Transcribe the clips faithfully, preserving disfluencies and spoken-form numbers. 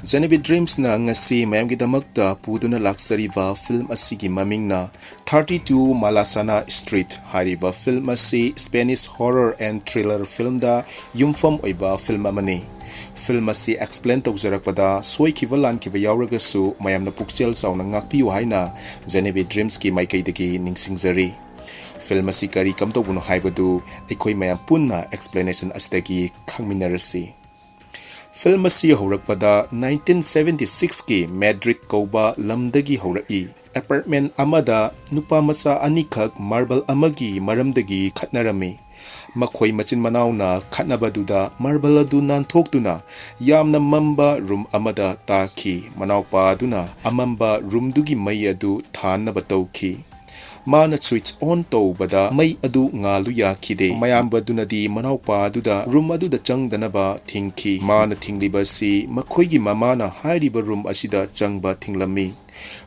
Genevieve Dreamsꯅ ꯉꯁꯤ ꯃꯌꯥꯝꯒꯤꯗꯃꯛꯇ ꯄꯨꯗꯨꯅ ꯂꯥꯛꯆꯔꯤꯕ film ꯑꯁꯤꯒꯤ ꯃꯃꯤꯡꯅ Thirty-two Malasana Street ꯍꯥꯏꯔꯤꯕ ꯐꯤꯂꯝ ꯑꯁꯤ Spanish horror and thriller ꯐꯤꯂꯝꯗ ꯌꯨꯝꯐꯝ ꯑꯣꯏꯕ ꯐꯤꯂꯝ ꯑꯃꯅꯤ꯫ ꯐꯤꯂꯝ ꯑꯁꯤ ꯑꯦꯛꯁꯄ꯭ꯂꯦꯟ ꯇꯧꯖꯔꯛꯄꯗ ꯁꯣꯏꯈꯤꯕ ꯂꯥꯟꯈꯤꯕ ꯌꯥꯎꯔꯒꯁꯨ ꯃꯌꯥꯝꯅ ꯄꯨꯛꯆꯦꯜ ꯆꯥꯎꯅ ꯉꯥꯛꯄꯤꯌꯨ ꯍꯥꯏꯅ Genevieve Dreamsꯀꯤ ꯃꯥꯏꯀꯩꯗꯒꯤ ꯅꯤꯡꯁꯤꯡꯖꯔꯤ꯫ ꯐꯤꯂꯝ ꯑꯁꯤ ꯀꯔꯤ ꯀꯝꯗꯧꯕꯅꯣ ꯍꯥꯏꯕꯗꯨ ꯑꯩꯈꯣꯏ ꯃꯌꯥꯝ ꯄꯨꯟꯅ ꯑꯦꯛꯁꯄ꯭ꯂꯦꯅꯦꯁꯟ ꯑꯁꯤꯗꯒꯤ ꯈꯪꯃꯤꯟꯅꯔꯁꯤ꯫ ꯐꯤꯂꯝ ꯑꯁꯤ ꯍꯧꯔꯛꯄꯗ nineteen seventy sixꯀꯤ ꯃꯦꯗ꯭ꯔꯤꯗ ꯀꯧꯕ ꯂꯝꯗꯒꯤ ꯍꯧꯔꯛꯏ꯫ ꯑꯦꯄꯥꯔꯠꯃꯦꯟ ꯑꯃꯗ ꯅꯨꯄꯥ ꯃꯆꯥ ꯑꯅꯤꯈꯛ ꯃꯥꯔꯕꯜ ꯑꯃꯒꯤ ꯃꯔꯝꯗꯒꯤ ꯈꯠꯅꯔꯝꯃꯤ꯫ ꯃꯈꯣꯏ ꯃꯆꯤꯟ ꯃꯅꯥꯎꯅ ꯈꯠꯅꯕꯗꯨꯗ ꯃꯥꯔꯕꯜ ꯑꯗꯨ ꯅꯥꯟꯊꯣꯛꯇꯨꯅ ꯌꯥꯝꯅ ꯃꯝꯕ ꯔꯨꯝ ꯑꯃꯗ ꯇꯥꯈꯤ꯫ ꯃꯅꯥꯎꯄꯥ ꯑꯗꯨꯅ ꯑꯃꯝꯕ ꯔꯨꯝꯗꯨꯒꯤ ꯃꯩ ꯑꯗꯨ ꯊꯥꯟꯅꯕ ꯇꯧꯈꯤ꯫ ꯃꯥꯅ ꯁ꯭ꯋꯤꯆ ꯑꯣꯟ ꯇꯧꯕꯗ ꯃꯩ ꯑꯗꯨ ꯉꯥꯜꯂꯨ ꯌꯥꯈꯤꯗꯦ꯫ ꯃꯌꯥꯝꯕꯗꯨꯅꯗꯤ ꯃꯅꯥꯎꯄꯥ ꯑꯗꯨꯗ ꯔꯨꯝ ꯑꯗꯨꯗ ꯆꯪꯗꯅꯕ ꯊꯤꯡꯈꯤ꯫ ꯃꯥꯅ ꯊꯤꯡꯂꯤꯕ ꯑꯁꯤ ꯃꯈꯣꯏꯒꯤ ꯃꯃꯥꯅ ꯍꯥꯏꯔꯤꯕ ꯔꯨꯝ ꯑꯁꯤꯗ ꯆꯪꯕ ꯊꯤꯡꯂꯝꯃꯤ꯫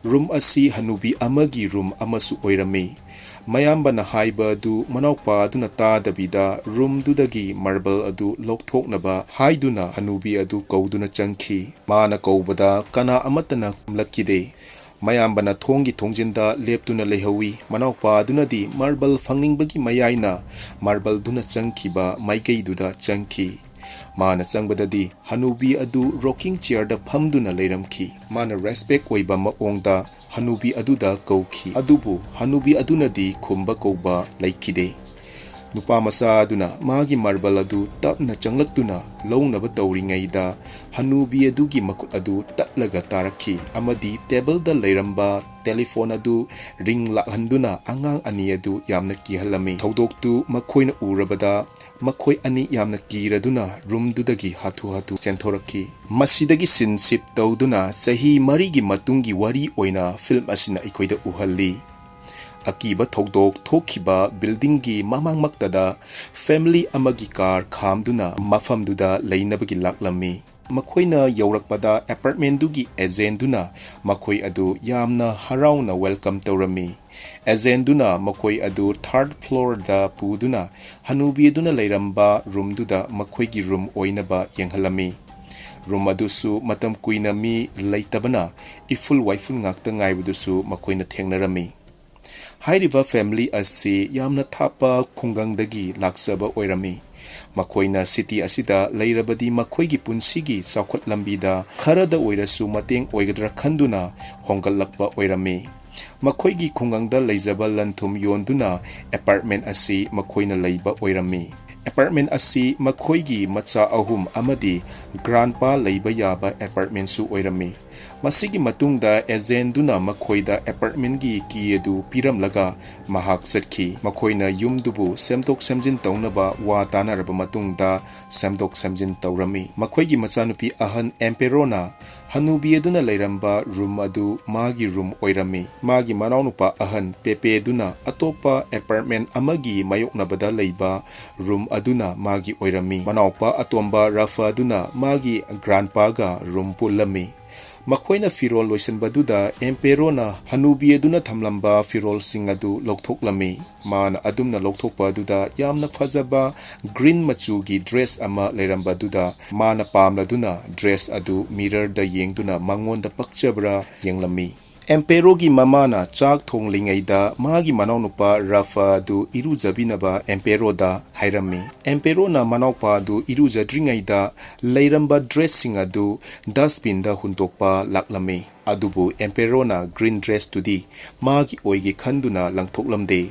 ꯔꯨꯝ ꯑꯁꯤ ꯍꯅꯨꯕꯤ ꯑꯃꯒꯤ ꯔꯨꯝ ꯑꯃꯁꯨ ꯑꯣꯏꯔꯝꯃꯤ꯫ ꯃꯌꯥꯝꯕꯅ ꯍꯥꯏꯕ ꯑꯗꯨ ꯃꯅꯥꯎꯄꯥ ꯑꯗꯨꯅ ꯇꯥꯗꯕꯤꯗ ꯔꯨꯝꯗꯨꯗꯒꯤ ꯃꯥꯔꯕꯜ ꯑꯗꯨ ꯂꯧꯊꯣꯛꯅꯕ ꯍꯥꯏꯗꯨꯅ ꯍꯅꯨꯕꯤ ꯑꯗꯨ ꯀꯧꯗꯨꯅ ꯆꯪꯈꯤ꯫ ꯃꯥꯅ ꯀꯧꯕꯗ ꯀꯅꯥ ꯑꯃꯠꯇꯅ ꯈꯨꯝꯂꯛꯈꯤꯗꯦ꯫ ꯃꯌꯥꯝꯕꯅ ꯊꯣꯡꯒꯤ ꯊꯣꯡꯖꯤꯟꯗ ꯂꯦꯞꯇꯨꯅ ꯂꯩꯍꯧꯏ꯫ ꯃꯅꯥꯎꯄꯥ ꯑꯗꯨꯅꯗꯤ ꯃꯥꯔꯕꯜ ꯐꯪꯅꯤꯡꯕꯒꯤ ꯃꯌꯥꯏꯅ ꯃꯥꯔꯕꯜꯗꯨꯅ ꯆꯪꯈꯤꯕ ꯃꯥꯏꯀꯩꯗꯨꯗ ꯆꯪꯈꯤ꯫ ꯃꯥꯅ ꯆꯪꯕꯗꯗꯤ ꯍꯅꯨꯕꯤ ꯑꯗꯨ ꯔꯣꯀꯤꯡ ꯆꯤꯌꯔꯗ ꯐꯝꯗꯨꯅ ꯂꯩꯔꯝꯈꯤ꯫ ꯃꯥꯅ ꯔꯦꯁꯄꯦꯛ ꯑꯣꯏꯕ ꯃꯑꯣꯡꯗ ꯍꯅꯨꯕꯤ ꯑꯗꯨꯗ ꯀꯧꯈꯤ, ꯑꯗꯨꯕꯨ ꯍꯅꯨꯕꯤ ꯑꯗꯨꯅꯗꯤ ꯈꯨꯝꯕ ꯀꯧꯕ ꯂꯩꯈꯤꯗꯦ꯫ ꯅꯨꯄꯥ ꯃꯆꯥ ꯑꯗꯨꯅ ꯃꯥꯒꯤ ꯃꯥꯔꯕꯜ ꯑꯗꯨ ꯇꯞꯅ ꯆꯪꯂꯛꯇꯨꯅ ꯂꯧꯅꯕ ꯇꯧꯔꯤꯉꯩꯗ, ꯍꯅꯨꯕꯤ ꯑꯗꯨꯒꯤ ꯃꯈꯨꯠ ꯑꯗꯨ ꯇꯠꯂꯒ ꯇꯥꯔꯛꯈꯤ ꯑꯃꯗꯤ ꯇꯦꯕꯜꯗ ꯂꯩꯔꯝꯕ ꯇꯦꯂꯤꯐꯣꯟ ꯑꯗꯨ ꯔꯤꯡ ꯂꯥꯛꯍꯟꯗꯨꯅ ꯑꯉꯥꯡ ꯑꯅꯤ ꯑꯗꯨ ꯌꯥꯝꯅ ꯀꯤꯍꯜꯂꯝꯃꯤ꯫ ꯊꯧꯗꯣꯛꯇꯨ ꯃꯈꯣꯏꯅ ꯎꯔꯕꯗ, ꯃꯈꯣꯏ ꯑꯅꯤ ꯌꯥꯝꯅ ꯀꯤꯔꯗꯨꯅ ꯔꯨꯝꯗꯨꯗꯒꯤ ꯍꯥꯊꯨ ꯍꯥꯊꯨ ꯆꯦꯟꯊꯣꯔꯛꯈꯤ꯫ ꯃꯁꯤꯗꯒꯤ ꯁꯤꯟ ꯁꯤꯞ ꯇꯧꯗꯨꯅ ꯆꯍꯤ ꯃꯔꯤꯒꯤ ꯃꯇꯨꯡꯒꯤ ꯋꯥꯔꯤ ꯑꯣꯏꯅ ꯐꯤꯂꯝ ꯑꯁꯤꯅ ꯑꯩꯈꯣꯏꯗ ꯎꯍꯜꯂꯤ꯫ ꯑꯀꯤꯕ ꯊꯧꯗꯣꯛ ꯊꯣꯛꯈꯤꯕ ꯕꯤꯜꯗꯤꯡꯒꯤ ꯃꯃꯥꯡꯃꯛꯇꯗ ꯐꯦꯃꯤꯂꯤ ꯑꯃꯒꯤ ꯀꯥꯔ ꯈꯥꯝꯗꯨꯅ ꯃꯐꯝꯗꯨꯗ ꯂꯩꯅꯕꯒꯤ ꯂꯥꯛꯂꯝꯃꯤ꯫ ꯃꯈꯣꯏꯅ ꯌꯧꯔꯛꯄꯗ ꯑꯦꯄꯥꯔꯠꯃꯦꯟꯗꯨꯒꯤ ꯑꯦꯖꯦꯟꯗꯨꯅ ꯃꯈꯣꯏ ꯑꯗꯨ ꯌꯥꯝꯅ ꯍꯔꯥꯎꯅ ꯋꯦꯜꯀꯝ ꯇꯧꯔꯝꯃꯤ꯫ ꯑꯦꯖꯦꯟꯗꯨꯅ ꯃꯈꯣꯏ ꯑꯗꯨ ꯊꯥꯔꯗ ꯐ꯭ꯂꯣꯔꯗ ꯄꯨꯗꯨꯅ ꯍꯅꯨꯕꯤ ꯑꯗꯨꯅ ꯂꯩꯔꯝꯕ ꯔꯨꯝꯗꯨꯗ ꯃꯈꯣꯏꯒꯤ ꯔꯨꯝ ꯑꯣꯏꯅꯕ ꯌꯦꯡꯍꯜꯂꯝꯃꯤ꯫ ꯔꯨꯝ ꯑꯗꯨꯁꯨ ꯃꯇꯝ ꯀꯨꯏꯅ ꯃꯤ ꯂꯩꯇꯕꯅ ꯏꯐꯨꯜ ꯋꯥꯏꯐꯨꯜ ꯉꯥꯛꯇ ꯉꯥꯏꯕꯗꯨꯁꯨ ꯃꯈꯣꯏꯅ ꯊꯦꯡꯅꯔꯝꯃꯤ꯫ ꯍꯥꯏꯔꯤꯕ ꯐꯦꯃꯤꯂꯤ ꯑꯁꯤ ꯌꯥꯝꯅ ꯊꯥꯞꯄ ꯈꯨꯡꯒꯪꯗꯒꯤ ꯂꯥꯛꯆꯕ ꯑꯣꯏꯔꯝꯃꯤ꯫ ꯃꯈꯣꯏꯅ ꯁꯤꯇꯤ ꯑꯁꯤꯗ ꯂꯩꯔꯕꯗꯤ ꯃꯈꯣꯏꯒꯤ ꯄꯨꯟꯁꯤꯒꯤ ꯆꯥꯎꯈꯠ ꯂꯝꯕꯤꯗ ꯈꯔꯗ ꯑꯣꯏꯔꯁꯨ ꯃꯇꯦꯡ ꯑꯣꯏꯒꯗ꯭ꯔꯥ ꯈꯟꯗꯨꯅ ꯍꯣꯡꯒꯠꯂꯛꯄ ꯑꯣꯏꯔꯝꯃꯤ꯫ ꯃꯈꯣꯏꯒꯤ ꯈꯨꯡꯒꯪꯗ ꯂꯩꯖꯕ ꯂꯟ ꯊꯨꯝ ꯌꯣꯟꯗꯨꯅ ꯑꯦꯄꯥꯔꯠꯃꯦꯟ ꯑꯁꯤ ꯃꯈꯣꯏꯅ ꯂꯩꯕ ꯑꯣꯏꯔꯝꯃꯤ꯫ ꯑꯦꯄꯥꯔꯠꯃꯦꯟ ꯑꯁꯤ ꯃꯈꯣꯏꯒꯤ ꯃꯆꯥ ꯑꯍꯨꯝ ꯑꯃꯗꯤ ꯒ꯭ꯔꯥꯟꯄꯥ ꯂꯩꯕ ꯌꯥꯕ ꯑꯦꯄꯥꯔꯠꯃꯦꯟꯁꯨ ꯑꯣꯏꯔꯝꯃꯤ꯫ ꯃꯁꯤꯒꯤ ꯃꯇꯨꯡꯗ ꯑꯦꯖꯦꯟꯗꯨꯅ ꯃꯈꯣꯏꯗ ꯑꯦꯄꯥꯔꯠꯃꯦꯟꯒꯤ ꯀꯤ ꯑꯗꯨ ꯄꯤꯔꯝꯂꯒ ꯃꯍꯥꯛ ꯆꯠꯈꯤ꯫ ꯃꯈꯣꯏꯅ ꯌꯨꯝꯗꯨꯕꯨ ꯁꯦꯝꯗꯣꯛ ꯁꯦꯝꯖꯤꯟ ꯇꯧꯅꯕ ꯋꯥ ꯇꯥꯅꯔꯕ ꯃꯇꯨꯡꯗ ꯁꯦꯝꯗꯣꯛ ꯁꯦꯝꯖꯤꯟ ꯇꯧꯔꯝꯃꯤ꯫ ꯃꯈꯣꯏꯒꯤ ꯃꯆꯥꯅꯨꯄꯤ ꯑꯍꯟ ꯑꯦꯝꯄꯦꯔꯣꯅ ꯍꯅꯨꯕꯤ ꯑꯗꯨꯅ ꯂꯩꯔꯝꯕ ꯔꯨꯝ ꯑꯗꯨ ꯃꯥꯒꯤ ꯔꯨꯝ ꯑꯣꯏꯔꯝꯃꯤ꯫ ꯃꯥꯒꯤ ꯃꯅꯥꯎꯅꯨꯄꯥ ꯑꯍꯟ ꯄꯦꯄꯦꯗꯨꯅ ꯑꯇꯣꯞꯄ ꯑꯦꯄꯥꯔꯠꯃꯦꯟ ꯑꯃꯒꯤ ꯃꯥꯌꯣꯛꯅꯕꯗ ꯂꯩꯕ ꯔꯨꯝ ꯑꯗꯨꯅ ꯃꯥꯒꯤ ꯑꯣꯏꯔꯝꯃꯤ꯫ ꯃꯅꯥꯎꯄꯥ ꯑꯇꯣꯝꯕ ꯔꯥꯐꯥꯗꯨꯅ ꯃꯥꯒꯤ ꯒ꯭ꯔꯥꯟꯄꯥꯒ ꯔꯨꯝ ꯄꯨꯜꯂꯝꯃꯤ꯫ ꯃꯈꯣꯏꯅ ꯐꯤꯔꯣꯜ ꯂꯣꯏꯁꯤꯟꯕꯗꯨꯗ ꯑꯦꯝꯄꯦꯔꯣꯅ ꯍꯅꯨꯕꯤ ꯑꯗꯨꯅ ꯊꯝꯂꯝꯕ ꯐꯤꯔꯣꯜꯁꯤꯡ ꯑꯗꯨ ꯂꯧꯊꯣꯛꯂꯝꯃꯤ꯫ ꯃꯥꯅ ꯑꯗꯨꯝꯅ ꯂꯧꯊꯣꯛꯄ ꯑꯗꯨꯗ ꯌꯥꯝꯅ ꯐꯖꯕ ꯒ꯭ꯔꯤꯟ ꯃꯆꯨꯒꯤ ꯗ꯭ꯔꯦꯁ ꯑꯃ ꯂꯩꯔꯝꯕꯗꯨꯗ ꯃꯥꯅ ꯄꯥꯝꯂꯗꯨꯅ ꯗ꯭ꯔꯦꯁ ꯑꯗꯨ ꯃꯤꯔꯔꯗ ꯌꯦꯡꯗꯨꯅ ꯃꯉꯣꯟꯗ ꯄꯛꯆꯕ꯭ꯔꯥ ꯌꯦꯡꯂꯝꯃꯤ꯫ ꯑꯦꯝꯄꯦꯔꯣꯒꯤ ꯃꯃꯥꯅ ꯆꯥꯛ ꯊꯣꯡꯂꯤꯉꯩꯗ ꯃꯥꯒꯤ ꯃꯅꯥꯎꯅꯨꯄꯥ ꯔꯥꯐꯥ ꯑꯗꯨ ꯏꯔꯨꯖꯕꯤꯅꯕ ꯑꯦꯝꯄꯦꯔꯣꯗ ꯍꯥꯏꯔꯝꯃꯤ꯫ ꯑꯦꯝꯄꯦꯔꯣꯅ ꯃꯅꯥꯎꯄꯥ ꯑꯗꯨ ꯏꯔꯨꯖꯗ꯭ꯔꯤꯉꯩꯗ ꯂꯩꯔꯝꯕ ꯗ꯭ꯔꯦꯁꯁꯤꯡ ꯑꯗꯨ ꯗꯁꯕꯤꯟꯗ ꯍꯨꯟꯗꯣꯛꯄ ꯂꯥꯛꯂꯝꯃꯤ꯫ ꯑꯗꯨꯕꯨ ꯑꯦꯝꯄꯦꯔꯣꯅ ꯒ꯭ꯔꯤꯟ ꯗ꯭ꯔꯦꯁꯇꯨꯗꯤ ꯃꯥꯒꯤ ꯑꯣꯏꯒꯦ ꯈꯟꯗꯨꯅ ꯂꯪꯊꯣꯛꯂꯝꯗꯦ꯫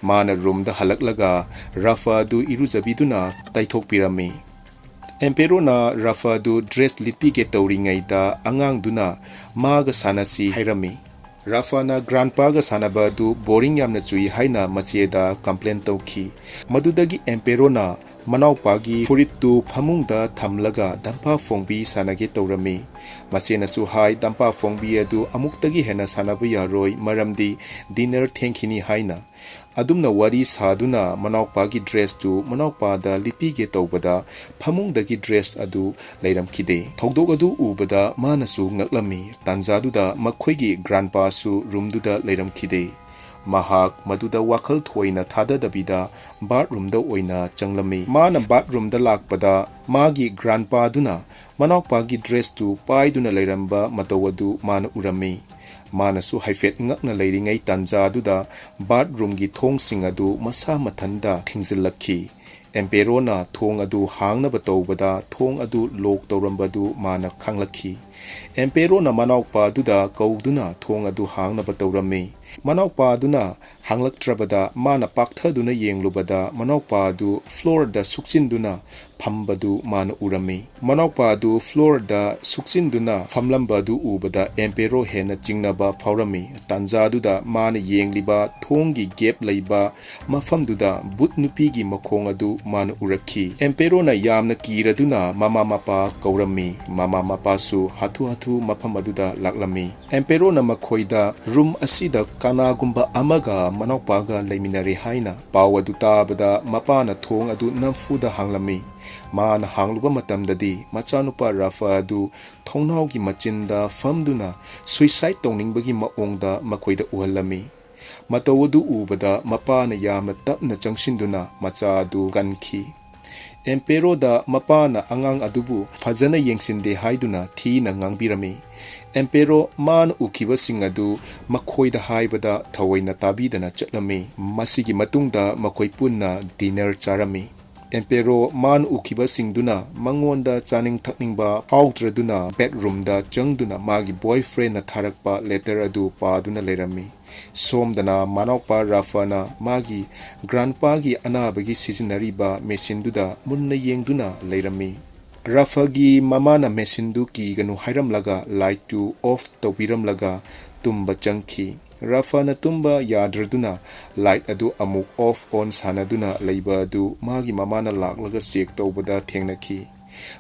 ꯃꯥꯅ ꯔꯨꯝꯗ ꯍꯜꯂꯛꯂꯒ ꯔꯥꯐꯥ ꯑꯗꯨ ꯏꯔꯨꯖꯕꯤꯗꯨꯅ ꯇꯩꯊꯣꯛꯄꯤꯔꯝꯃꯤ꯫ ꯑꯦꯝꯄꯦꯔꯣꯅ ꯔꯥꯐꯥ ꯑꯗꯨ ꯗ꯭ꯔꯦꯁ ꯂꯤꯠꯄꯤꯒꯦ ꯇꯧꯔꯤꯉꯩꯗ ꯑꯉꯥꯡꯗꯨꯅ ꯃꯥꯒ ꯁꯥꯟꯅꯁꯤ ꯍꯥꯏꯔꯝꯃꯤ꯫ ꯔꯥꯐꯥꯅ ꯒ꯭ꯔꯥꯟꯄꯥꯒ ꯁꯥꯟꯅꯕ ꯑꯗꯨ ꯕꯣꯔꯤꯡ ꯌꯥꯝꯅ ꯆꯨꯏ ꯍꯥꯏꯅ ꯃꯆꯦꯗ ꯀꯝꯄ꯭ꯂꯦꯟ ꯇꯧꯈꯤ꯫ ꯃꯗꯨꯗꯒꯤ ꯑꯦꯝꯄꯦꯔꯣꯅ ꯃꯅꯥꯎꯄꯥꯒꯤ ꯐꯨꯔꯤꯠꯇꯨ ꯐꯃꯨꯡꯗ ꯊꯝꯂꯒ ꯙꯝꯄꯥ ꯐꯣꯡꯕꯤ ꯁꯥꯟꯅꯒꯦ ꯇꯧꯔꯝꯃꯤ꯫ ꯃꯆꯦꯅꯁꯨ ꯍꯥꯏ, ꯙꯝꯄꯥ ꯐꯣꯡꯕꯤ ꯑꯗꯨ ꯑꯃꯨꯛꯇꯒꯤ ꯍꯦꯟꯅ ꯁꯥꯟꯅꯕ ꯌꯥꯔꯣꯏ, ꯃꯔꯝꯗꯤ ꯗꯤꯅꯔ ꯊꯦꯡꯈꯤꯅꯤ ꯍꯥꯏꯅ꯫ ꯑꯗꯨꯝꯅ ꯋꯥꯔꯤ ꯁꯥꯗꯨꯅ ꯃꯅꯥꯎꯄꯥꯒꯤ ꯗ꯭ꯔꯦꯁꯇꯨ ꯃꯅꯥꯎꯄꯥꯗ ꯂꯤꯠꯄꯤꯒꯦ ꯇꯧꯕꯗ ꯐꯃꯨꯡꯗꯒꯤ ꯗ꯭ꯔꯦꯁ ꯑꯗꯨ ꯂꯩꯔꯝꯈꯤꯗꯦ꯫ ꯊꯧꯗꯣꯛ ꯑꯗꯨ ꯎꯕꯗ ꯃꯥꯅꯁꯨ ꯉꯛꯂꯝꯃꯤ꯫ ꯇꯥꯟꯖꯥꯗꯨꯗ ꯃꯈꯣꯏꯒꯤ ꯒ꯭ꯔꯥꯟꯄꯥꯁꯨ ꯔꯨꯝꯗꯨꯗ ꯂꯩꯔꯝꯈꯤꯗꯦ꯫ ꯃꯍꯥꯛ ꯃꯗꯨꯗ ꯋꯥꯈꯜ ꯊꯣꯏꯅ ꯊꯥꯗꯗꯕꯤꯗ ꯕꯥꯠꯔꯨꯝꯗ ꯑꯣꯏꯅ ꯆꯪꯂꯝꯃꯤ꯫ ꯃꯥꯅ ꯕꯥꯠꯔꯨꯝꯗ ꯂꯥꯛꯄꯗ ꯃꯥꯒꯤ ꯒ꯭ꯔꯥꯟꯄꯥꯗꯨꯅ ꯃꯅꯥꯎꯄꯥꯒꯤ ꯗ꯭ꯔꯦꯁꯇꯨ ꯄꯥꯏꯗꯨꯅ ꯂꯩꯔꯝꯕ ꯃꯇꯧ ꯑꯗꯨ ꯃꯥꯅ ꯎꯔꯝꯃꯤ꯫ ꯃꯥꯅꯁꯨ ꯍꯥꯏꯐꯦꯠ ꯉꯛꯅ ꯂꯩꯔꯤꯉꯩ ꯇꯥꯟꯖꯥꯗꯨꯗ ꯕꯥꯠꯔꯨꯝꯒꯤ ꯊꯣꯡꯁꯤꯡ ꯑꯗꯨ ꯃꯁꯥ ꯃꯊꯟꯇ ꯊꯤꯡꯖꯤꯜꯂꯛꯈꯤ꯫ ꯑꯦꯝꯄꯦꯔꯣꯅ ꯊꯣꯡ ꯑꯗꯨ ꯍꯥꯡꯅꯕ ꯇꯧꯕꯗ ꯊꯣꯡ ꯑꯗꯨ ꯂꯣꯛ ꯇꯧꯔꯝꯕꯗꯨ ꯃꯥꯅ ꯈꯪꯂꯛꯈꯤ꯫ ꯑꯦꯝꯄꯦꯔꯣꯅ ꯃꯅꯥꯎꯄꯥꯗꯨꯗ ꯀꯧꯗꯨꯅ ꯊꯣꯡ ꯑꯗꯨ ꯍꯥꯡꯅꯕ ꯇꯧꯔꯝꯃꯤ꯫ ꯃꯅꯥꯎꯄꯥꯗꯨꯅ ꯍꯥꯡꯂꯛꯇ꯭ꯔꯕꯗ ꯃꯥꯅ ꯄꯥꯛꯊꯗꯨꯅ ꯌꯦꯡꯂꯨꯕꯗ ꯃꯅꯥꯎꯄꯥ ꯑꯗꯨ ꯐ꯭ꯂꯣꯔꯗ ꯁꯨꯛꯆꯤꯟꯗꯨꯅ ꯐꯝꯕꯗꯨ ꯃꯥꯅ ꯎꯔꯝꯃꯤ꯫ ꯃꯅꯥꯎꯄꯥ ꯑꯗꯨ ꯐ꯭ꯂꯣꯔꯗ ꯁꯨꯛꯆꯤꯟꯗꯨꯅ ꯐꯝꯂꯝꯕ ꯑꯗꯨ ꯎꯕꯗ ꯑꯦꯝꯄꯦꯔꯣ ꯍꯦꯟꯅ ꯆꯤꯡꯅꯕ ꯐꯥꯎꯔꯝꯃꯤ꯫ ꯇꯥꯟꯖꯥꯗꯨꯗ ꯃꯥꯅ ꯌꯦꯡꯂꯤꯕ ꯊꯣꯡꯒꯤ ꯒꯦꯞ ꯂꯩꯕ ꯃꯐꯝꯗꯨꯗ ꯚꯨꯠ ꯅꯨꯄꯤꯒꯤ ꯃꯈꯣꯡ ꯑꯗꯨ ꯃꯥꯅ ꯎꯔꯛꯈꯤ꯫ ꯑꯦꯝꯄꯦꯔꯣꯅ ꯌꯥꯝꯅ ꯀꯤꯔꯗꯨꯅ ꯃꯃꯥ ꯃꯄꯥ ꯀꯧꯔꯝꯃꯤ꯫ ꯃꯃꯥ ꯃꯄꯥꯁꯨ ꯍꯥꯊꯨ ꯍꯥꯊꯨ ꯃꯐꯝ ꯑꯗꯨꯗ ꯂꯥꯛꯂꯝꯃꯤ꯫ ꯑꯦꯝꯄꯦꯔꯣꯅ ꯃꯈꯣꯏꯗ ꯔꯨꯝ ꯑꯁꯤꯗ ꯀꯅꯥꯒꯨꯝꯕ ꯑꯃꯒ ꯃꯅꯥꯎꯄꯥꯒ ꯂꯩꯃꯤꯟꯅꯔꯦ ꯍꯥꯏꯅ ꯄꯥꯎ ꯑꯗꯨ ꯇꯥꯕꯗ ꯃꯄꯥꯅ ꯊꯣꯡ ꯑꯗꯨ ꯅꯝꯐꯨꯗ ꯍꯥꯡꯂꯝꯃꯤ꯫ ꯃꯥꯅ ꯍꯥꯡꯂꯨꯕ ꯃꯇꯝꯗꯗꯤ ꯃꯆꯥꯅꯨꯄꯥ ꯔꯥꯐ ꯑꯗꯨ ꯊꯣꯡꯅꯥꯎꯒꯤ ꯃꯆꯤꯟꯗ ꯐꯝꯗꯨꯅ ꯁꯨꯏꯁꯥꯏꯗ ꯇꯧꯅꯤꯡꯕꯒꯤ ꯃꯑꯣꯡꯗ ꯃꯈꯣꯏꯗ ꯎꯍꯜꯂꯝꯃꯤ꯫ ꯃꯇꯧ ꯑꯗꯨ ꯎꯕꯗ ꯃꯄꯥꯅ ꯌꯥꯝꯅ ꯇꯞꯅ ꯆꯪꯁꯤꯟꯗꯨꯅ ꯃꯆꯥ ꯑꯗꯨ ꯀꯟꯈꯤ꯫ ꯑꯦꯝꯄꯦꯔꯣꯗ ꯃꯄꯥꯅ ꯑꯉꯥꯡ ꯑꯗꯨꯕꯨ ꯐꯖꯅ ꯌꯦꯡꯁꯤꯟꯗꯦ ꯍꯥꯏꯗꯨꯅ ꯊꯤꯅ ꯉꯥꯡꯕꯤꯔꯝꯃꯤ꯫ ꯑꯦꯝꯄꯦꯔꯣ ꯃꯥꯅ ꯎꯈꯤꯕꯁꯤꯡ ꯑꯗꯨ ꯃꯈꯣꯏꯗ ꯍꯥꯏꯕꯗ ꯊꯑꯣꯏꯅ ꯇꯥꯕꯤꯗꯅ ꯆꯠꯂꯝꯃꯤ꯫ ꯃꯁꯤꯒꯤ ꯃꯇꯨꯡꯗ ꯃꯈꯣꯏ ꯄꯨꯟꯅ ꯗꯤꯅꯔ ꯆꯥꯔꯝꯃꯤ꯫ ꯑꯦꯝꯄꯦꯔꯣ ꯃꯥꯅ ꯎꯈꯤꯕꯁꯤꯡꯗꯨꯅ ꯃꯉꯣꯟꯗ ꯆꯥꯅꯤꯡ ꯊꯛꯅꯤꯡꯕ ꯐꯥꯎꯗ꯭ꯔꯗꯨꯅ ꯕꯦꯗꯔꯨꯝꯗ ꯆꯪꯗꯨꯅ ꯃꯥꯒꯤ ꯕꯣꯏꯐ꯭ꯔꯦꯟꯅ ꯊꯥꯔꯛꯄ ꯂꯦꯇꯔ ꯑꯗꯨ ꯄꯥꯗꯨꯅ ꯂꯩꯔꯝꯃꯤ꯫ ꯁꯣꯝꯗꯅ ꯃꯅꯥꯎꯄꯥ ꯔꯥꯐꯥꯅ ꯃꯥꯒꯤ ꯒ꯭ꯔꯥꯟꯄꯥꯒꯤ ꯑꯅꯥꯕꯒꯤ ꯁꯤꯖꯤꯟꯅꯔꯤꯕ ꯃꯦꯁꯤꯟꯗꯨꯗ ꯃꯨꯟꯅ ꯌꯦꯡꯗꯨꯅ ꯂꯩꯔꯝꯃꯤ꯫ ꯔꯥꯐꯥꯒꯤ ꯃꯃꯥꯅ ꯃꯦꯁꯤꯟꯗꯨ ꯀꯤꯒꯅꯨ ꯍꯥꯏꯔꯝꯂꯒ ꯂꯥꯏꯠꯇꯨ ꯑꯣꯐ ꯇꯧꯕꯤꯔꯝꯂꯒ ꯇꯨꯝꯕ ꯆꯪꯈꯤ꯫ ꯔꯥꯐꯥꯅ ꯇꯨꯝꯕ ꯌꯥꯗ꯭ꯔꯗꯨꯅ ꯂꯥꯏꯠ ꯑꯗꯨ ꯑꯃꯨꯛ ꯑꯣꯐ ꯑꯣꯟ ꯁꯥꯟꯅꯗꯨꯅ ꯂꯩꯕ ꯑꯗꯨ ꯃꯥꯒꯤ ꯃꯃꯥꯅ ꯂꯥꯛꯂꯒ ꯆꯦꯛ ꯇꯧꯕꯗ ꯊꯦꯡꯅꯈꯤ꯫